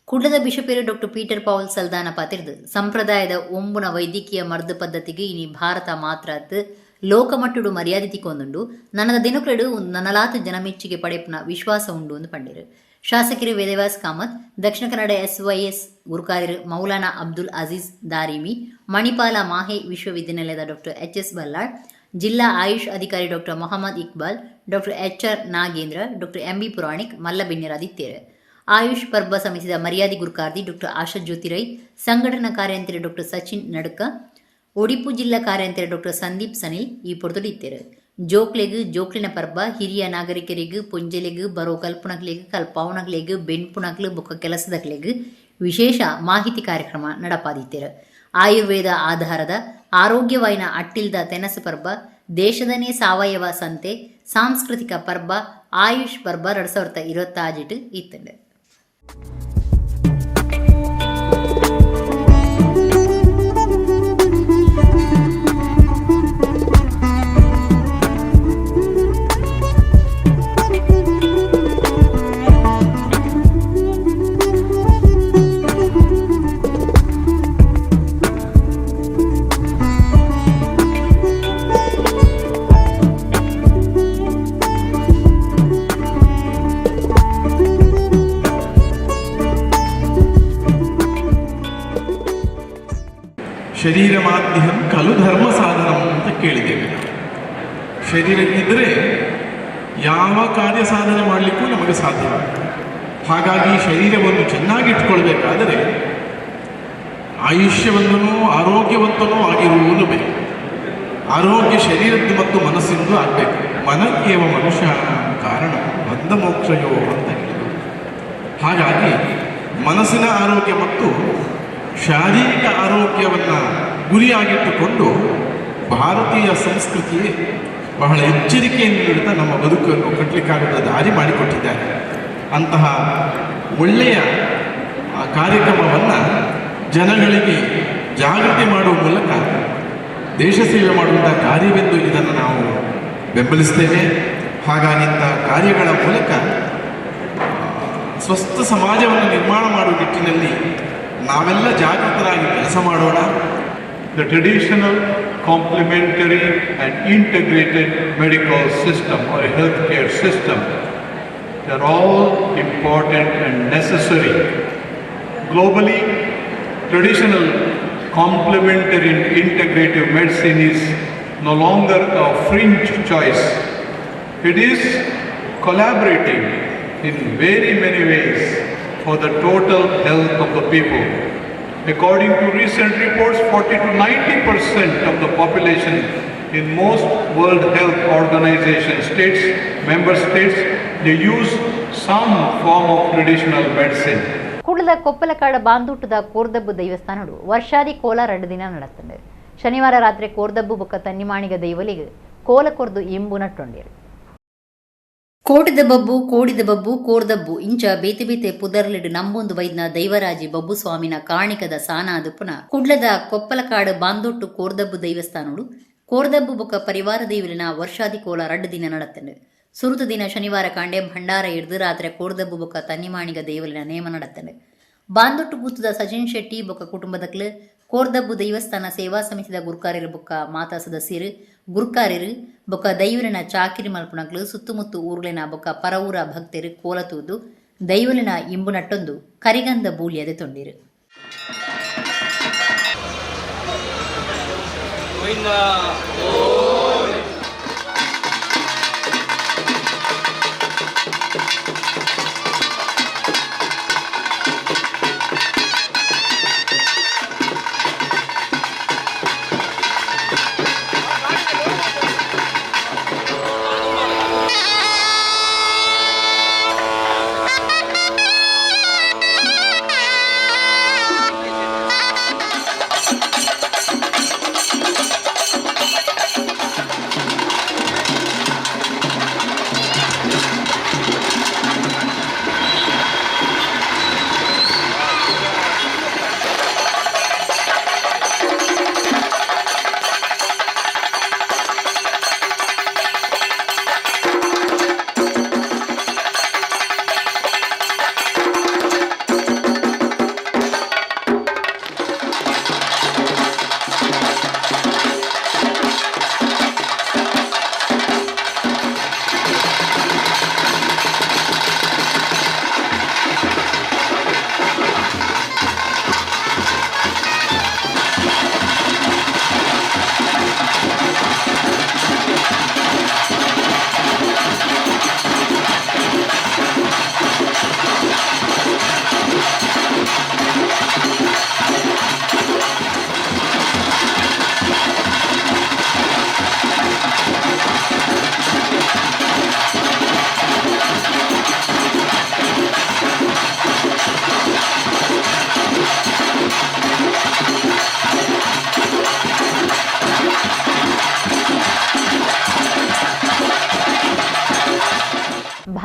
ಕುಡ್ಲದ ಬಿಷಪೇರು ಡಾಕ್ಟರ್ ಪೀಟರ್ ಪೌಲ್ ಸಲ್ದಾನ ಪಾತಿರ್ದು ಸಂಪ್ರದಾಯದ ಒಂಬುನ ವೈದ್ಯಕೀಯ ಮರ್ದು ಪದ್ಧತಿಗೆ ಇನಿ ಭಾರತ ಮಾತ್ರ ಲೋಕಮಟ್ಟುಡು ಮರ್ಯಾದೆ ತಿಕ್ಕೊಂದುಂಡು. ನನ್ನದ ದಿನಕ್ಲೆಡು ನನ್ನಲಾತ ಜನಮೆಚ್ಚುಗೆ ಪಡೆಪುನ ವಿಶ್ವಾಸ ಉಂಡು ಎಂದು ಪಂಡಿರು. ಶಾಸಕರು ವೇದವ್ಯಾಸ್ ಕಾಮತ್, ದಕ್ಷಿಣ ಕನ್ನಡ ಎಸ್ವೈಎಸ್ ಗುರುಕಾರ್ಯರು ಮೌಲಾನಾ ಅಬ್ದುಲ್ ಅಜೀಜ್ ದಾರಿಮಿ, ಮಣಿಪಾಲ ಮಾಹೆ ವಿಶ್ವವಿದ್ಯಾನಿಲಯದ ಡಾಕ್ಟರ್ ಎಚ್ ಎಸ್ ಬಲ್ಲಾಳ್, ಜಿಲ್ಲಾ ಆಯುಷ್ ಅಧಿಕಾರಿ doctor Mohammed Iqbal, doctor H R Nagendra, doctor M B Puranik ಮಲ್ಲ ಬಿನ್ಯರಾದಿತ್ತೇರು. ಆಯುಷ್ ಪರ್ಬ ಸಮಿತಿದ ಮರ್ಯಾದಿ ಗುರುಕಾರ್ದಿ ಡಾಕ್ಟರ್ ಆಶಾ ಜ್ಯೋತಿ ರೈ, ಸಂಘಟನಾ ಕಾರ್ಯಂತೆರ್ ಡಾಕ್ಟರ್ ಸಚಿನ್ ನಡ್ಕ, ಒಡಿಪು ಜಿಲ್ಲಾ ಕಾರ್ಯಂತೆರ್ ಡಾಕ್ಟರ್ ಸಂದೀಪ್ ಸನಿಲ್ ಈ ಪೊರ್ತುಡು ಇತ್ತೆರ್. ಜೋಕ್ಲೆಗ್ ಜೋಕ್ಲೆನ ಪರ್ಬ, ಹಿರಿಯ ನಾಗರಿಕರಿಗ್, ಪೊಂಜೆಲೆಗ್, ಬರೋ ಕಲ್ಪುನಕ್ಲೆಗ್, ಕಲ್ಪಾವುನಕ್ಲೆಗ್, ಬೆನ್ಪುನಕ್ಲು ಬೊಕ್ಕ ಕೆಲಸದಕ್ಲೆಗ್ ವಿಶೇಷ ಮಾಹಿತಿ ಕಾರ್ಯಕ್ರಮ ನಡಪಾದಿತ್ತೆರ್. ಆಯುರ್ವೇದ ಆಧಾರದ ಆರೋಗ್ಯವಾಯಿನ ಅಟ್ಟಿಲ್ದ ತೆನಸು ಪರ್ಬ, ದೇಶದನೇ ಸಾವಯವ ಸಂತೆ, ಸಾಂಸ್ಕೃತಿಕ ಪರ್ಬ ಆಯುಷ್ ಪರ್ಬ 2026ಟ್ ಇತ್ತಂಡ್. ಶರೀರ ಮಾಧ್ಯಮ ಖಲು ಧರ್ಮ ಸಾಧನ ಅಂತ ಕೇಳಿದ್ದೇವೆ ನಾವು. ಶರೀರ ಇದ್ದರೆ ಯಾವ ಕಾರ್ಯ ಸಾಧನೆ ಮಾಡಲಿಕ್ಕೂ ನಮಗೆ ಸಾಧ್ಯವಾಗ್ತದೆ. ಹಾಗಾಗಿ ಶರೀರವನ್ನು ಚೆನ್ನಾಗಿ ಇಟ್ಕೊಳ್ಬೇಕಾದರೆ ಆಯುಷ್ಯವಂತನೂ ಆರೋಗ್ಯವಂತನೂ ಆಗಿರುವುದು ಬೇಕು. ಆರೋಗ್ಯ ಶರೀರದ್ದು ಮತ್ತು ಮನಸ್ಸಿಂದು ಆಗಬೇಕು. ಮನಕ್ಕೇವ ಮನುಷ್ಯ ಕಾರಣ ಬಂಧ ಮೋಕ್ಷಯೋ ಅಂತ ಹೇಳಿದರು. ಹಾಗಾಗಿ ಮನಸ್ಸಿನ ಆರೋಗ್ಯ ಮತ್ತು ಶಾರೀರಿಕ ಆರೋಗ್ಯವನ್ನು ಗುರಿಯಾಗಿಟ್ಟುಕೊಂಡು ಭಾರತೀಯ ಸಂಸ್ಕೃತಿಯೇ ಬಹಳ ಎಚ್ಚರಿಕೆಯನ್ನು ನೀಡುತ್ತಾ ನಮ್ಮ ಬದುಕನ್ನು ಕಟ್ಟಲಿಕ್ಕಾಗದ ದಾರಿ ಮಾಡಿಕೊಟ್ಟಿದ್ದಾರೆ. ಅಂತಹ ಒಳ್ಳೆಯ ಕಾರ್ಯಕ್ರಮವನ್ನು ಜನಗಳಿಗೆ ಜಾಗೃತಿ ಮಾಡುವ ಮೂಲಕ ದೇಶ ಸೇವೆ ಮಾಡುವಂಥ ಕಾರ್ಯವೆಂದು ಇದನ್ನು ನಾವು ಬೆಂಬಲಿಸ್ತೇವೆ. ಹಾಗಾಗಿ ಇಂಥ ಕಾರ್ಯಗಳ ಮೂಲಕ ಸ್ವಸ್ಥ ಸಮಾಜವನ್ನು ನಿರ್ಮಾಣ ಮಾಡುವ ನಿಟ್ಟಿನಲ್ಲಿ ನಾವೆಲ್ಲ ಜಾಗೃತರಾಗಿ ಕೆಲಸ ಮಾಡೋಣ. The traditional, complementary and integrated medical system or healthcare system, they're all important and necessary. Globally, traditional complementary and integrative medicine is no longer a fringe choice. It is collaborating in very many ways for the total health of the people. According to recent reports, 40 to 90% of the population in most World Health Organization states, member states, they use some form of traditional medicine. ಕುಡ್ಲದ ಕೊಪ್ಪಲಕಾಡ ಬಾಂದೂಟದ ಕೋರ್ದಬ್ಬು ದೈವಸ್ಥಾನಡು ವರ್ಷಾದಿ ಕೋಲ 2 ದಿನ ನಡತ್ತಂಡು. ಶನಿವಾರ ರಾತ್ರಿ ಕೋರ್ದಬ್ಬು ಬೊಕ್ಕ ತನ್ನಿಮಾಣಿಗ ದೈವಲಿಗೆ ಕೋಲ ಕೊರ್ದು ಇಂಬು ನಟ್ಟೊಂಡಿರು. ಕೋಟದ ಬಬ್ಬು, ಕೋಡಿದ ಬಬ್ಬು, ಕೋರ್ದಬ್ಬು ಇಂಚ ಬೇತೆ ಬೇತೆ ಪುದರ್ಲಿಡ್ ನಂಬೊಂದು ವೈದ್ನ ದೈವರಾಜಿ ಬಬ್ಬು ಸ್ವಾಮಿನ ಕಾಣಿಕದ ಸಾನಾದು ಪುನಃ ಕುಡ್ಲದ ಕೊಪ್ಪಲಕಾಡು ಬಾಂದೊಟ್ಟು ಕೋರ್ದಬ್ಬು ದೈವಸ್ಥಾನಡು ಕೋರ್ದಬ್ಬು ಬೊಕ್ಕ ಪರಿವಾರ ದೈವಲಿನ ವರ್ಷಾದಿ ಕೋಲ 2 ದಿನ ನಡತ್ತಂಡು. ಸುರುತ ದಿನ ಶನಿವಾರ ಕಾಂಡೆ ಭಂಡಾರ ಹಿಡಿದು ರಾತ್ರಿ ಕೋರ್ದಬ್ಬು ಬೊಕ್ಕ ತನ್ನಿಮಾಣಿಗ ದೈವಲಿನ ನೇಮ ನಡತ್ತಂಡು. ಬಾಂದೊಟ್ಟು ಗುತ್ತದ ಸಚಿನ್ ಶೆಟ್ಟಿ ಬೊಕ್ಕ ಕುಟುಂಬದಕ್ಲು ಕೋರ್ದಬ್ಬು ದೈವಸ್ಥಾನ ಸೇವಾ ಸಮಿತಿದ ಗುರ್ಕಾರ್ಯರು ಬೊಕ್ಕ ಮಾತಾ ಸದಸ್ಯರು ಗುರ್ಕಾರ್ಯರು ಬೊಕ್ಕ ದೈವಲಿನ ಚಾಕಿರಿ ಮಲ್ಪುನಕ್ಲು ಸುತ್ತಮುತ್ತ ಊರುಗಳಿನ ಬೊಕ್ಕ ಪರವೂರ ಭಕ್ತರು ಕೋಲತೂದು ದೈವಲಿನ ಇಂಬು ನಟ್ಟೊಂದು ಕರಿಗಂಧ ಬೂಲಿಯದೆ ತೊಂಡಿರು.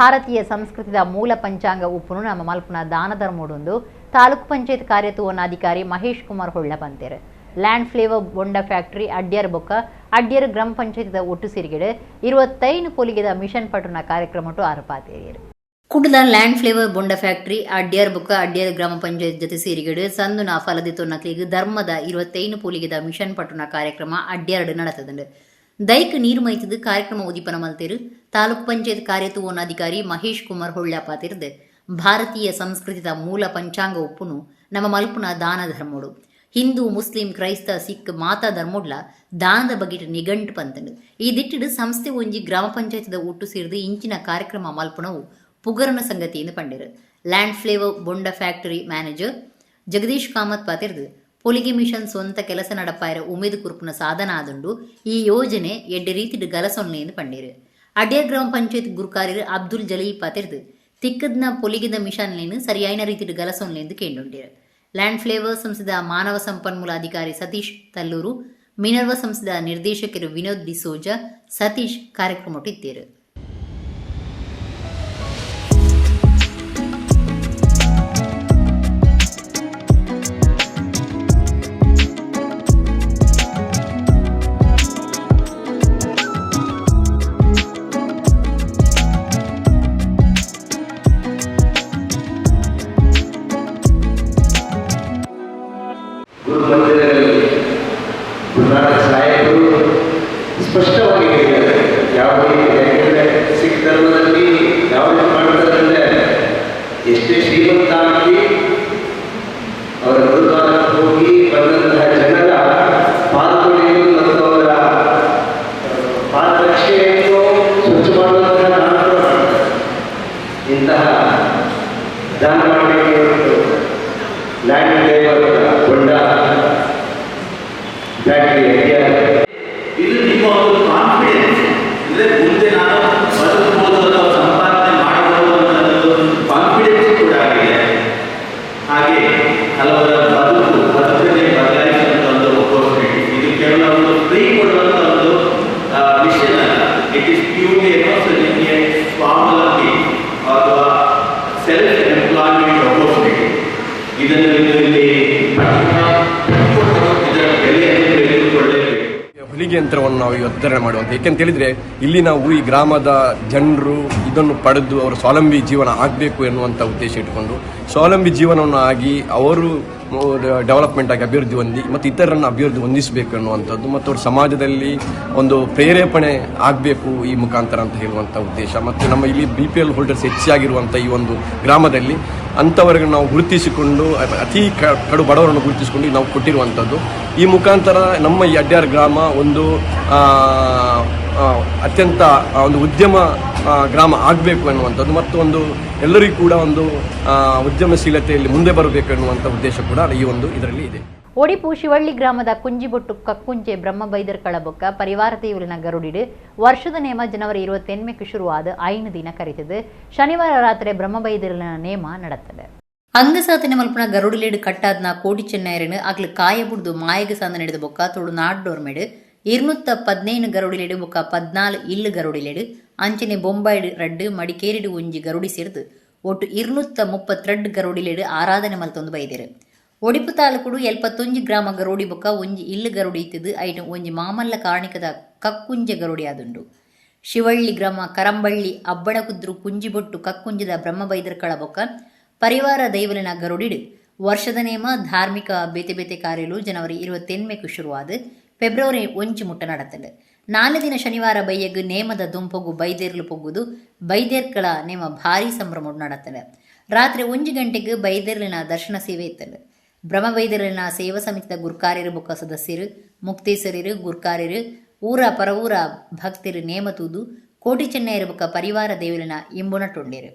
ಭಾರತೀಯ ಸಂಸ್ಕೃತಿದ ಮೂಲ ಪಂಚಾಂಗ ಉಪ್ಪುನು ನಮ್ಮ ಮಲ್ಪುನ ದಾನ ಧರ್ಮೋಡುಂದು ತಾಲೂಕು ಪಂಚಾಯತ್ ಕಾರ್ಯತುವನಾಧಿಕಾರಿ ಮಹೇಶ್ ಕುಮಾರ್ ಹೊಳ್ಳ ಪಂತೇರು. ಲ್ಯಾಂಡ್ ಫ್ಲೇವರ್ ಬೊಂಡ ಫ್ಯಾಕ್ಟರಿ ಅಡ್ಯರ್ ಬೊಕ್ಕ ಅಡ್ಯರ್ ಗ್ರಾಮ ಪಂಚಾಯತ್ದ ಒಟ್ಟು ಸಿರಿಗೆಡು 25 ಪೊಲಿಗೆದ ಮಿಷನ್ ಪಟ್ಟುನ ಕಾರ್ಯಕ್ರಮಟು ಆರಪಾತೇರಿಯರು. ಕುಡ್ಲ ಲ್ಯಾಂಡ್ ಫ್ಲೇವರ್ ಬೊಂಡ ಫ್ಯಾಕ್ಟರಿ ಅಡ್ಯರ್ ಬೊಕ್ಕ ಅಡ್ಯರ್ ಗ್ರಾಮ ಪಂಚಾಯತ್ ಜೊತೆ ಸೇರಿಗೆಡು ಸಂದುನ ಫಲದಿತ್ತು ನಕ್ಲಿಗ್ ಧರ್ಮದ 25 ಪೊಲಿಗೆದ ಮಿಷನ್ ಪಟ್ಟುನ ಕಾರ್ಯಕ್ರಮ ಅಡ್ಯರ್ಡ್ ನಡೆತದಂಡು. ದೈಕ್ ನೀರು ಮೈತದು ಕಾರ್ಯಕ್ರಮ ಉದೀಪನ ಮಲ್ತೇರು. ತಾಲೂಕು ಪಂಚಾಯತ್ ಕಾರ್ಯತುವನಾಧಿಕಾರಿ ಮಹೇಶ್ ಕುಮಾರ್ ಹೊಳ್ಳ ಪಾತಿರ್ದು ಭಾರತೀಯ ಸಂಸ್ಕೃತಿದ ಮೂಲ ಪಂಚಾಂಗ ಉಪ್ಪುನು ನಮ್ಮ ಮಲ್ಪುನ ದಾನ ಧರ್ಮೋಡು. ಹಿಂದೂ ಮುಸ್ಲಿಂ ಕ್ರೈಸ್ತ ಸಿಖ್ ಮಾತಾ ಧರ್ಮೋಡ್ಲ ದಾನದ ಬಗೆಟ್ ನಿಘಂಟು ಪಂತಂಡು. ಈ ದಿಟ್ಟಿಡು ಸಂಸ್ಥೆ ಒಂಜಿ ಗ್ರಾಮ ಪಂಚಾಯತ್ದ ಒಟ್ಟು ಸೇರಿದು ಇಂಚಿನ ಕಾರ್ಯಕ್ರಮ ಮಲ್ಪುನವು ಪುಗರನ ಸಂಗತಿ ಎಂದು ಪಂಡಿರು. ಲ್ಯಾಂಡ್ ಫ್ಲೇವರ್ ಬೊಂಡ ಫ್ಯಾಕ್ಟರಿ ಮ್ಯಾನೇಜರ್ ಜಗದೀಶ್ ಕಾಮತ್ ಪಾತಿರ್ದು ಪೊಲಿಗೆ ಮಿಷನ್ ಸ್ವಂತ ಕೆಲಸ ನಡಪಾಯರ ಉಮೇದು ಕುರುಪುನ ಸಾಧನ ಆದುಂಡು ಈ ಯೋಜನೆ ಎಡ್ಡೆ ರೀತಿಡು ಗಲಸೊನ್ನೆ ಎಂದು ಪಂಡಿರು. ಅಡ್ಯರ್ ಗ್ರಾಮ ಪಂಚಾಯತ್ ಗುರುಕಾರ್ಯರು ಅಬ್ದುಲ್ ಜಲೀಲ್ ಪಾತಿರ್ದು ತಿಕ್ಕದ್ನ ಪೊಲಿಗಿದ ಮಿಷನ್ಲೇನು ಸರಿಯಾಯಿನ ರೀತಿಡು ಗಲಸೊನ್ನೆ ಎಂದು ಕೇಂಡುಂಡಿರು. ಲ್ಯಾಂಡ್ ಫ್ಲೇವರ್ ಸಂಸ್ಥೆದ ಮಾನವ ಸಂಪನ್ಮೂಲ ಅಧಿಕಾರಿ ಸತೀಶ್ ತಲ್ಲೂರು, ಮಿನರ್ವ ಸಂಸ್ಥೆದ ನಿರ್ದೇಶಕರು ವಿನೋದ್ ಡಿಸೋಜಾ, ಸತೀಶ್ ಕಾರ್ಯಕ್ರಮ ಇತ್ತೇರು. ಗುರು ಮಂದಿರದಲ್ಲಿ ಗುರುನಾನಕ್ ಸಾಹೇಬರು ಸ್ಪಷ್ಟವಾಗಿ ಹೇಳಿದ್ದಾರೆ ಯಾವ ರೀತಿ. ಯಾಕೆಂದರೆ ಸಿಖ್ ಧರ್ಮದಲ್ಲಿ ಯಾವ ರೀತಿ ಮಾಡ್ತಾರೆ ಅಂದರೆ, ಎಷ್ಟೇ ಶ್ರೀಮಂತ ಆಗಲಿ, ಅವರ ಗುರುದ್ವಾರಕ್ಕೆ ಹೋಗಿ ಬಂದಂತಹ ಜನರ ಪಾದತೊಳೆಯಲು ಮತ್ತು ಅವರ ಪಾದರಕ್ಷೆಯನ್ನು ಸ್ವಚ್ಛ ಮಾಡುವಂತಹ ದಾನ ಕೂಡ ಮಾಡ್ತಾರೆ. ಇಂತಹ ದಾನ ಮಾಡಲಿಕ್ಕೆ ಲ್ಯಾಂಡ್ ಲೇಬರ್ ಬೊಂಡ ಫ್ಯಾಕ್ಟರಿ. ಇದು ನಿಮ್ಮ ಒಂದು ಕಾನ್ಫಿಡೆನ್ಸ್. ಅಂದರೆ ಮುಂದೆ ನಾನು ಬದುಕಬಹುದು ಅಥವಾ ಸಂಪಾದನೆ ಮಾಡಬಹುದು ಅನ್ನೋದು ಕಾನ್ಫಿಡೆನ್ಸ್ ಕೂಡ ಆಗಿದೆ. ಹಾಗೆ ಹಲವರ ಬದುಕನ್ನೇ ಬದಲಾಯಿಸುವಂಥ ಒಂದು ಅಪರ್ಚುನಿಟಿ ಇದು. ಕೇವಲ ಒಂದು ಫ್ರೀ ಕೊಡುವಂಥ ಒಂದು ಮಿಷನ್ ಅಲ್ಲ. It is purely ನಿಮಗೆ ಸ್ವಾವಲಂಬಿ ಅಥವಾ ಸೆಲ್ಫ್ ಎಂಪ್ಲಾಯ್ಮೆಂಟ್ ಅಪರ್ಚುನಿಟಿ. ಇದನ್ನು ನೀವು ಇಲ್ಲಿ ಪ್ರತಿಯೊಬ್ಬರು ಇದರ ಬೆಲೆಯನ್ನು ತಿಳಿದುಕೊಳ್ಳಲೇಬೇಕು. ಹೊಲಿಗೆ ಯಂತ್ರವನ್ನು ನಾವು ಇವತ್ತು ವಿತರಣೆ ಮಾಡುವಂಥ, ಏಕೆಂತ ಹೇಳಿದರೆ ಇಲ್ಲಿ ನಾವು ಈ ಗ್ರಾಮದ ಜನರು ಇದನ್ನು ಪಡೆದು ಅವರು ಸ್ವಾವಲಂಬಿ ಜೀವನ ಆಗಬೇಕು ಎನ್ನುವಂಥ ಉದ್ದೇಶ ಇಟ್ಟುಕೊಂಡು, ಸ್ವಾವಲಂಬಿ ಜೀವನವನ್ನು ಆಗಿ ಅವರು ಡೆವಲಪ್ಮೆಂಟ್ ಆಗಿ ಅಭಿವೃದ್ಧಿ ಹೊಂದಿ ಮತ್ತು ಇತರರನ್ನು ಅಭಿವೃದ್ಧಿ ಹೊಂದಿಸಬೇಕು ಎನ್ನುವಂಥದ್ದು ಮತ್ತು ಅವರು ಸಮಾಜದಲ್ಲಿ ಒಂದು ಪ್ರೇರೇಪಣೆ ಆಗಬೇಕು ಈ ಮುಖಾಂತರ ಅಂತ ಹೇಳುವಂಥ ಉದ್ದೇಶ. ಮತ್ತು ನಮ್ಮ ಇಲ್ಲಿ ಬಿಪಿಎಲ್ ಹೋಲ್ಡರ್ಸ್ ಹೆಚ್ಚಾಗಿರುವಂಥ ಈ ಒಂದು ಗ್ರಾಮದಲ್ಲಿ ಅಂಥವರಿಗೆ ನಾವು ಗುರುತಿಸಿಕೊಂಡು, ಅತಿ ಕಡು ಬಡವರನ್ನು ಗುರುತಿಸಿಕೊಂಡು ನಾವು ಕೊಟ್ಟಿರುವಂಥದ್ದು. ಈ ಮುಖಾಂತರ ನಮ್ಮ ಈ ಅಡ್ಯಾರ್ ಗ್ರಾಮ ಒಂದು ಅತ್ಯಂತ ಒಂದು ಉದ್ಯಮ ಗ್ರಾಮ ಆಗಬೇಕು ಎನ್ನುವಂಥದ್ದು ಮತ್ತು ಒಂದು ಎಲ್ಲರಿಗೂ ಕೂಡ ಒಂದು ಉದ್ಯಮಶೀಲತೆಯಲ್ಲಿ ಮುಂದೆ ಬರಬೇಕು ಎನ್ನುವಂಥ ಉದ್ದೇಶ ಕೂಡ ಈ ಒಂದು ಇದರಲ್ಲಿ ಇದೆ. ಒಡಿಪು ಶಿವಳ್ಳಿ ಗ್ರಾಮದ ಕುಂಜಿಬೊಟ್ಟು ಕಕ್ಕುಂಚೆ ಬ್ರಹ್ಮಬೈದರ್ ಕಳಬೊಕ್ಕ ಪರಿವಾರ ದೇವಲಿನ ಗರುಡಿಡು ವರ್ಷದ ನೇಮ ಜನವರಿ 28ಕ್ಕೆ ಶುರುವಾದ 5 ದಿನ ಕರೀತದೆ. ಶನಿವಾರ ರಾತ್ರಿ ಬ್ರಹ್ಮಬೈದರಿನ ನೇಮ நடத்தது. ಅಂಗಸಾತನೆ ಮಲ್ಪನ ಗರುಡಿಲೇಡು ಕಟ್ಟಾದ್ನ ಕೋಟಿ ಚೆನ್ನೈರನು ಅಗ್ಲು ಕಾಯ ಬುಡ್ದು ಮಾಯಗ ಸಂದ ನಡೆದ ಬೊಕ್ಕ ತುಳು ನಾಡ್ಡೋರ್ಮೆಡು 215 ಗರುಡಿಲೇಡು ಬೊಕ್ಕ 14 ಇಲ್ಲು ಗರುಡಿಲೇಡು ಅಂಚನೆ ಬೊಂಬಾಯ್ಡು 2, ಮಡಿಕೇರಿಡು 1 ಗರುಡಿ ಸೇರ್ದು ಒಟ್ಟು 232 ಗರುಡಿಲೇಡು ಆರಾಧನೆ ಮಲ್ತೊಂದು ಬೈದೇರು. ಒಡಿಪು ತಾಲೂಕುಡು 71 ಗ್ರಾಮ ಗರುಡಿ ಬೊಕ್ಕ 1 ಇಲ್ಲು ಗರುಡಿ ಇತ್ತದು. ಐಟು ಒಂಜಿ ಮಾಮಲ್ಲ ಕಾರ್ಣಿಕದ ಕಕ್ಕುಂಜೆ ಗರುಡಿ ಆದುಂಡು. ಶಿವಳ್ಳಿ ಗ್ರಾಮ ಕರಂಬಳ್ಳಿ ಅಬ್ಬಣಕುದ್ರು ಕುಂಜಿಬೊಟ್ಟು ಕಕ್ಕುಂಜದ ಬ್ರಹ್ಮಬೈದರ್ ಕಳಬೊಕ್ಕ ಪರಿವಾರ ದೈವಲಿನ ಗರುಡಿಡು ವರ್ಷದ ನೇಮ ಧಾರ್ಮಿಕ ಬೇತೆ ಬೇತೆ ಕಾರ್ಯಲು ಜನವರಿ 28ಕ್ಕೆ ಶುರುವಾದ ಫೆಬ್ರವರಿ 1 ಮುಟ್ಟ நடத்தಲು. 4 ದಿನ ಶನಿವಾರ ಬೈಯಗ್ ನೇಮದ ದುಂಪೊಗು ಬೈದೇರ್ಲು ಪೊಗ್ಗುದು ಬೈದೇರ್ಕಳ ನೇಮ ಭಾರಿ ಸಂಭ್ರಮ நடத்தಲು. ರಾತ್ರಿ 1 ಗಂಟೆಗೆ ಬೈದೇರ್ಲಿನ ದರ್ಶನ ಸೇವೆ ಇತ್ತಲು. ಬ್ರಹ್ಮಬೈದರಿನ ಸೇವಾ ಸಮಿತಿದ ಗುರ್ಕಾರ್ಯರು ಬೊಕ್ಕ ಸದಸ್ಯರು, ಮುಕ್ತೇಸರಿರು, ಗುರ್ಕಾರ್ಯರು, ಊರ ಪರವೂರ ಭಕ್ತರು ನೇಮ ತೂದು ಕೋಟಿ ಚೆನ್ನೈಯರ ಬೊಕ್ಕ ಪರಿವಾರ ದೇವಲಿನ ಇಂಬುನಟೊಂಡೇರು.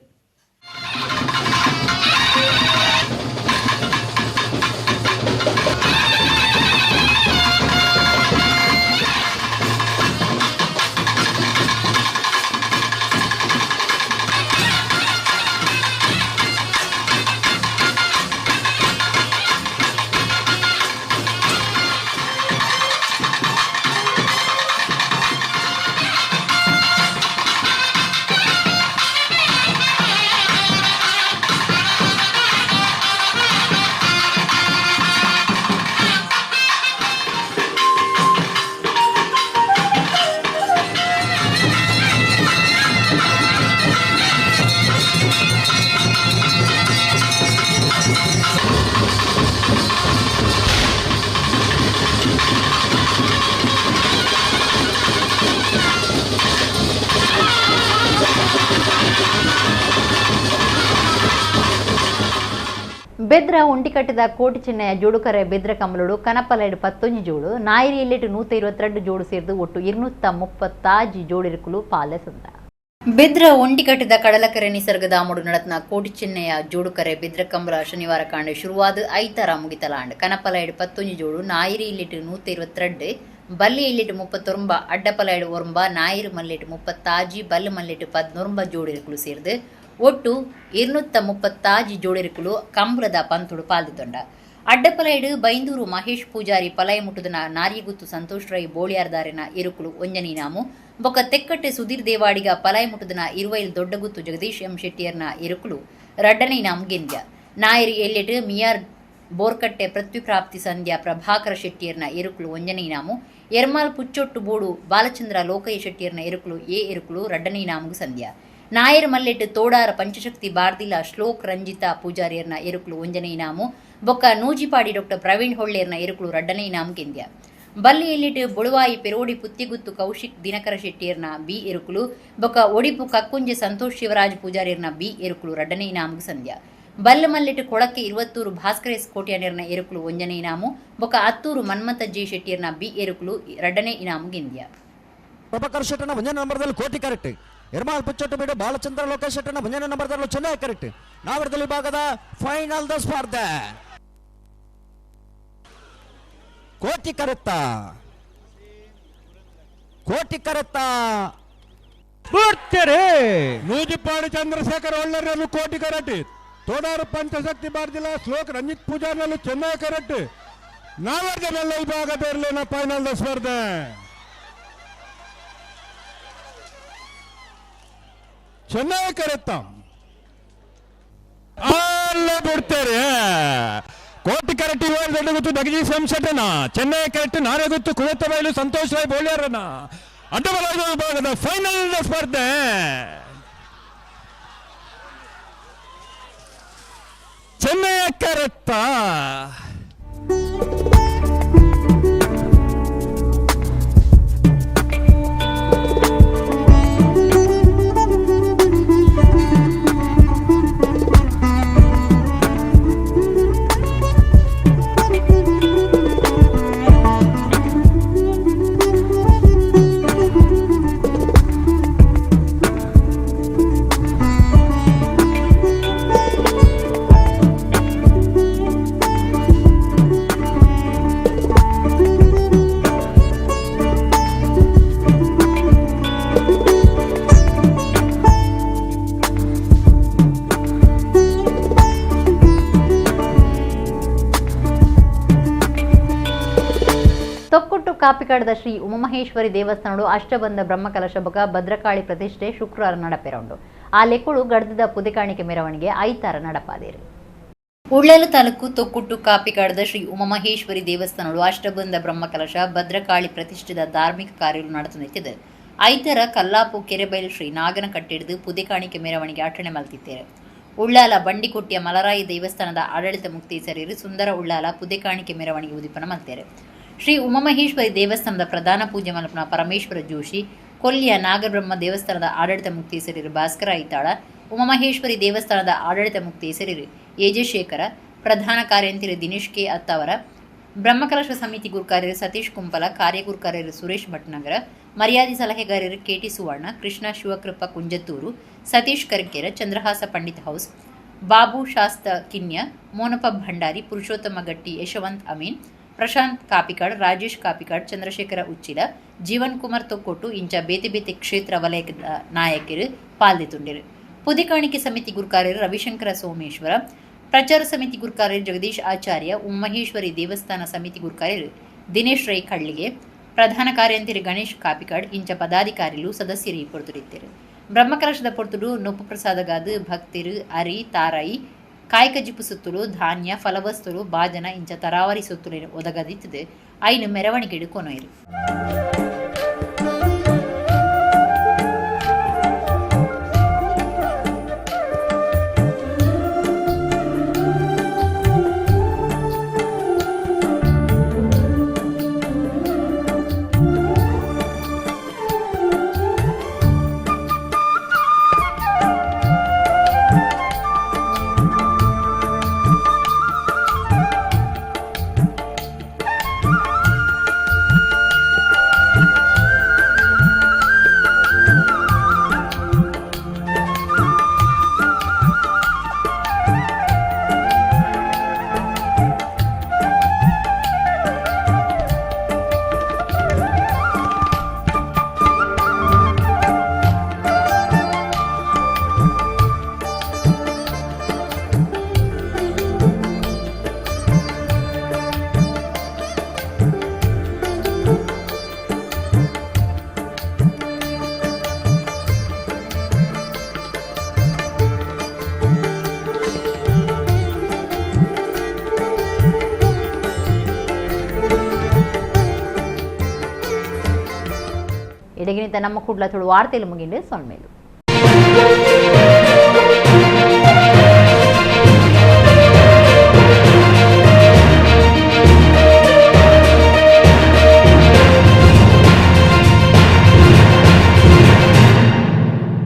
ಬೆದ್ರ ಒಂಟಿಕಟ್ಟದ ಕೋಟಿ ಚೆನ್ನಯ ಜೋಡುಕರೆ ಬೆದ್ರ ಕಮಲುಡು ಕನಪಲೈಡ್ 11 ಜೋಡು ನಾಯಿರಿ ಎಲ್ಲೆಟ್ಟು 122 ಜೋಡು ಸೇರಿದು ಒಟ್ಟು 236 ಜೋಡಿರುಕುಲು ಪಾಲೆ ಸಂದ. ಬೆದ್ರ ಒಂಟಿಕಟ್ಟದ ಕಡಲಕರೆ ನಿಸರ್ಗಧಾಮಡು ನಡತ್ನ ಕೋಟಿ ಚೆನ್ನಯ ಜೋಡುಕರೆ ಬೆದ್ರ ಕಂಬಳ ಶನಿವಾರ ಕಾಂಡೆ ಶುರುವಾದ ಐತಾರ ಮುಗಿತಲಾಂಡ್. ಕನಪಲೈಡ್ 11 ಜೋಡು ನಾಯಿರಿ ಇಲ್ಲಿಟ್ಟು 122 ಬಲ್ಲಿ ಇಲ್ಲಿಟ್ಟು 39 ಅಡ್ಡಪಲೈಡ್ 9 ನಾಯಿರು ಮಲ್ಲಿಟ್ಟು 36 ಬಲ್ಲು ಮಲ್ಲಿಟ್ಟು 19 ಜೋಡಿರುಕುಲು ಸೇರಿದು ಒಟ್ಟು 236 ಜೋಡಿರುಕುಲು ಕಂಬಳದ ಪಂತುಡು ಪಾಲ್ದಿತ್ತೊಂಡ. ಅಡ್ಡಪಲೈಡು ಬೈಂದೂರು ಮಹೇಶ್ ಪೂಜಾರಿ ಪಲಯ ಮುಟ್ಟುದನ ನಾರಿಗುತ್ತು ಸಂತೋಷ್ ರೈ ಬೋಳಿಯಾರ್ದಾರಿನ ಇರುಕುಲು ಒಂಜನಿ ನಾಮು ಬೊಕ್ಕ ತೆಕ್ಕಟ್ಟೆ ಸುಧೀರ್ ದೇವಾಡಿಗ ಪಲಯ ಮುಟ್ಟುದನ ಇರುವೈಲ್ ದೊಡ್ಡಗುತ್ತು ಜಗದೀಶ್ ಎಂ ಶೆಟ್ಟಿಯರ್ನ ಇರುಕುಲು ರಡ್ಡನೇ ನಾಮು ಗೆಂದ್ಯ. ನಾಯರಿ ಎಲ್ಲೆಟ್ಟು ಮಿಯಾರ್ ಬೋರ್ಕಟ್ಟೆ ಪೃಥ್ವಿಪ್ರಾಪ್ತಿ ಸಂಧ್ಯಾ ಪ್ರಭಾಕರ ಶೆಟ್ಟಿಯರ್ನ ಇರುಕುಲು ಒಂಜನೇ ನಾಮು ಎರ್ಮಾಲ್ ಪುಚ್ಚೊಟ್ಟು ಬೋಡು ಬಾಲಚಂದ್ರ ಲೋಕಯ್ಯ ಶೆಟ್ಟಿಯರ್ನ ಇರುಕುಲು ಎ ಇರುಕುಲು ರಡ್ಡನೇ ನಾಮುಗು ಸಂಧ್ಯಾ. ನಾಯರ್ ಮಲ್ಲೆಟ್ಟು ತೋಡಾರ ಪಂಚಶಕ್ತಿ ಬಾರ್ದಿಲ ಶ್ಲೋಕ್ ರಂಜಿತಾ ಪೂಜಾರಿಯರ್ನ ಎರುಕುಲು ಒಂಜನೇ ಇನಾಮು ಬೊಕ್ಕ ನೂಜಿಪಾಡಿ ಡಾಕ್ಟರ್ ಪ್ರವೀಣ್ ಹೊಳ್ಳೇರ್ನ ಎರುಕುಲು ರಡ್ಡನೇ ಇನಾಮು ಗೆಂದ್ಯ. ಬಲ್ಲಿ ಎಲ್ಲಿಟ್ಟು ಬೊಳುವಾಯಿ ಪೆರೋಡಿ ಪುತ್ತಿಗುತ್ತು ಕೌಶಿಕ್ ದಿನಕರ ಶೆಟ್ಟಿಯರ್ನ ಬಿ ಎರುಕುಲು ಬೊಕ್ಕ ಒಡಿಪು ಕಕ್ಕುಂಜೆ ಸಂತೋಷ್ ಶಿವರಾಜ್ ಪೂಜಾರಿಯರ್ನ ಬಿ ಎರುಕುಲು ರಡ್ಡನೇ ಇನಾಮುಗು ಸಂಧ್ಯಾ. ಬಲ್ಲ ಮಲ್ಲೆಟ್ಟು ಕೊಳಕ್ಕೆ 20 ಭಾಸ್ಕರ ಎಸ್ ಕೋಟ್ಯಾನೇರ್ನ ಎರುಕುಲು ಒಂಜನೇ ಇನಾಮು ಬೊಕ್ಕ ಅತ್ತೂರು ಮನ್ಮಥ ಜಿ ಶೆಟ್ಟಿಯರ್ನ ಬಿ ಎರುಕುಲು ರಡ್ಡನೇ ಇನಾಮು ಗೆಂದ್ಯ. ಪ್ರಭಾಕರ್ ಶೆಟ್ಟನ ಒಂಜನೇ ನಂಬರ್ದಲ್ಲಿ ಕೋಟಿ ಕರೆಕ್ಟ್, ಎರ್ಮಾಲ್ ಪುಚ್ಚೊಟ್ಟು ಬೀಡು ಬಾಲಚಂದ್ರ ಲೋಕೇಶ್ ಶೆಟ್ಟನ ಒಂಜನೇ ನಂಬರ್ದಲ್ಲಿ ಚೆನ್ನೈ ಕರೆಕ್ಟ್. ನಾವರದಲ್ಲಿ ವಿಭಾಗದ ಫೈನಲ್ the ಸ್ಪರ್ಧೆ ಕೋಟಿ ಕರೆತ್ತ ಕೋಟಿ ಕರೆತ್ತ ಬಿಡ್ತಾರೆ. ನೂಜಿಪಾಡಿ ಚಂದ್ರಶೇಖರ್ ಒಳ್ಳರಲ್ಲೂ ಕೋಟಿ ಕರೆಕ್ಟ್, ತೋಡಾರು ಪಂಚಶಕ್ತಿ ಬಾರ್ದಿಲ್ಲ ಶ್ಲೋಕ್ ರಂಜಿತ್ ಪೂಜಾರ್ನಲ್ಲೂ ಚೆನ್ನೈ ಕರೆಕ್ಟ್. ನಾವರ್ದನೆಲ್ಲ ವಿಭಾಗ ಬೇರ್ಲೇನ ಫೈನಲ್ the ಸ್ಪರ್ಧೆ. ಚೆನ್ನೈ ಕರೆತ್ತ ಅಲ್ಲ ಬಿಡ್ತಾರೆ. ಕೋಟಿ ಕರೆಕ್ಟ್ ದೊಡ್ಡ ಗೊತ್ತು ಜಗದೀಶ್ ಎಂ ಶೆಟ್ಟನ, ಚೆನ್ನೈ ಕರೆಕ್ಟ್ ನಾರೇ ಗೊತ್ತು ಕುವೆತ್ತ ಬೈಲು ಸಂತೋಷ್ ರಾಯ್ ಬೋಳಿಯಾರನ ಅಡ್ಡಬಲ ವಿಭಾಗದ ಫೈನಲ್ ಸ್ಪರ್ಧೆ. ಚೆನ್ನೈ ಕರೆತ್ತ. ತೊಕ್ಕುಟ್ಟು ಕಾಪಿಕಾಡದ ಶ್ರೀ ಉಮಾಮಹೇಶ್ವರಿ ದೇವಸ್ಥಾನಡು ಅಷ್ಟಬಂಧ ಬ್ರಹ್ಮಕಲಶ ಬೊಕ ಭದ್ರಕಾಳಿ ಪ್ರತಿಷ್ಠೆ ಶುಕ್ರವಾರ ನಡಪೆರೌಂಡು. ಆ ಲೆಕ್ಕುಡು ಗಡ್ದದ ಪುದೆಕಾಣಿಕೆ ಮೆರವಣಿಗೆ ಐತಾರ ನಡಪಾದೇರು. ಉಳ್ಳಾಲ ತಾಲೂಕು ತೊಕ್ಕುಟ್ಟು ಕಾಪಿಕಾಡದ ಶ್ರೀ ಉಮಾಮಹೇಶ್ವರಿ ದೇವಸ್ಥಾನಡು ಅಷ್ಟಬಂಧ ಬ್ರಹ್ಮಕಲಶ ಭದ್ರಕಾಳಿ ಪ್ರತಿಷ್ಠೆದ ಧಾರ್ಮಿಕ ಕಾರ್ಯಗಳು ನಡೆದು ಐತರ ಕಲ್ಲಾಪು ಕೆರೆಬೈಲು ಶ್ರೀ ನಾಗನ ಕಟ್ಟಿಡಿದು ಪುದೆಕಾಣಿಕೆ ಮೆರವಣಿಗೆ ಅಟ್ಟಣೆ ಮಲ್ತಿತ್ತೇರು. ಉಳ್ಳಾಲ ಬಂಡಿಕೊಟ್ಟಿಯ ಮಲರಾಯಿ ದೇವಸ್ಥಾನದ ಆಡಳಿತ ಮುಕ್ತೇಸರಿಯರು ಸುಂದರ ಉಳ್ಳಾಲ ಪುದೆಕಾಣಿಕೆ ಮೆರವಣಿಗೆ ಉದಿಪನ ಮಲ್ತೇರು. ಶ್ರೀ ಉಮಾಮಹೇಶ್ವರಿ ದೇವಸ್ಥಾನದ ಪ್ರಧಾನ ಪೂಜೆ ಮಲ್ಪನ ಪರಮೇಶ್ವರ ಜೋಶಿ, ಕೊಲ್ಲಿಯ ನಾಗಬ್ರಹ್ಮ ದೇವಸ್ಥಾನದ ಆಡಳಿತ ಮುಕ್ತೇಸರಿಯರು ಭಾಸ್ಕರ ಐತಾಳ, ಉಮಾಮಹೇಶ್ವರಿ ದೇವಸ್ಥಾನದ ಆಡಳಿತ ಮುಕ್ತೇಸರಿಯರು ಏಜಶೇಖರ, ಪ್ರಧಾನ ಕಾರ್ಯಂತಿರು ದಿನೇಶ್ ಕೆ ಅತ್ತಾವರ, ಬ್ರಹ್ಮಕಲಶ ಸಮಿತಿ ಗುರುಕಾರ್ಯರು ಸತೀಶ್ ಕುಂಪಲ, ಕಾರ್ಯಗುರುಕಾರ್ಯರು ಸುರೇಶ್ ಭಟ್ನಗರ, ಮರ್ಯಾದೆ ಸಲಹೆಗಾರರು ಕೆಟಿ ಸುವರ್ಣ, ಕೃಷ್ಣ ಶಿವಕೃಪ ಕುಂಜತ್ತೂರು, ಸತೀಶ್ ಕರ್ಕೇರ, ಚಂದ್ರಹಾಸ ಪಂಡಿತ್ ಹೌಸ್, ಬಾಬು ಶಾಸ್ತ ಕಿನ್ಯ, ಮೋನಪ್ಪ ಭಂಡಾರಿ, ಪುರುಷೋತ್ತಮ ಗಟ್ಟಿ, ಯಶವಂತ್ ಅಮೀನ್, ಪ್ರಶಾಂತ್ ಕಾಪಿಕಾಡ್, ರಾಜೇಶ್ ಕಾಪಿಕಾಡ್, ಚಂದ್ರಶೇಖರ ಉಚ್ಚಿಲ, ಜೀವನ್ ಕುಮಾರ್ ತೊಕ್ಕೊಟ್ಟು ಇಂಚ ಬೇತೆ ಬೇತೆ ಕ್ಷೇತ್ರ ವಲಯದ ನಾಯಕರು ಪಾಲ್ದಿತುಂಡಿರು. ಪುದಿಕಾಣಿಕೆ ಸಮಿತಿ ಗುರುಕಾರ್ಯರು ರವಿಶಂಕರ ಸೋಮೇಶ್ವರ, ಪ್ರಚಾರ ಸಮಿತಿ ಗುರುಕಾರ್ಯರು ಜಗದೀಶ್ ಆಚಾರ್ಯ, ಉಮಾಮಹೇಶ್ವರಿ ದೇವಸ್ಥಾನ ಸಮಿತಿ ಗುರುಕಾರ್ಯರು ದಿನೇಶ್ ರೈ ಕಳ್ಳಿಗೆ, ಪ್ರಧಾನ ಕಾರ್ಯಂತಿರು ಗಣೇಶ್ ಕಾಪಿಕಾಡ್ ಇಂಚ ಪದಾಧಿಕಾರಿಗಳು ಸದಸ್ಯರು ಪೊರ್ತುಡಿತ್ತರು. ಬ್ರಹ್ಮಕಲಶದ ಪೊರ್ತುಡು ನೊಪ್ಪು ಪ್ರಸಾದಗಾದು ಭಕ್ತಿರು ಅರಿ ತಾರಾಯಿ ಕಾಯ್ಕಜಿಪು ಸುತ್ತುಲು ಧಾನ್ಯ ಫಲವಸ್ತುಲು ಬಾಜನ ಇಂಚ ತರಾವರಿ ಸುತ್ತುಲು ಒದಗದಿತ್ತದೆ ಐನು ಮೆರವಣಿಗೆಡು ಕೊನೊಯಿರು. ಇಡಗಿನಿತ ನಮ್ಮ ಕುಡ್ಲ ತುಳು ವಾರ್ತೆಲು ಮುಗಿಂಡು ಸೊನ್ಮೇಲು.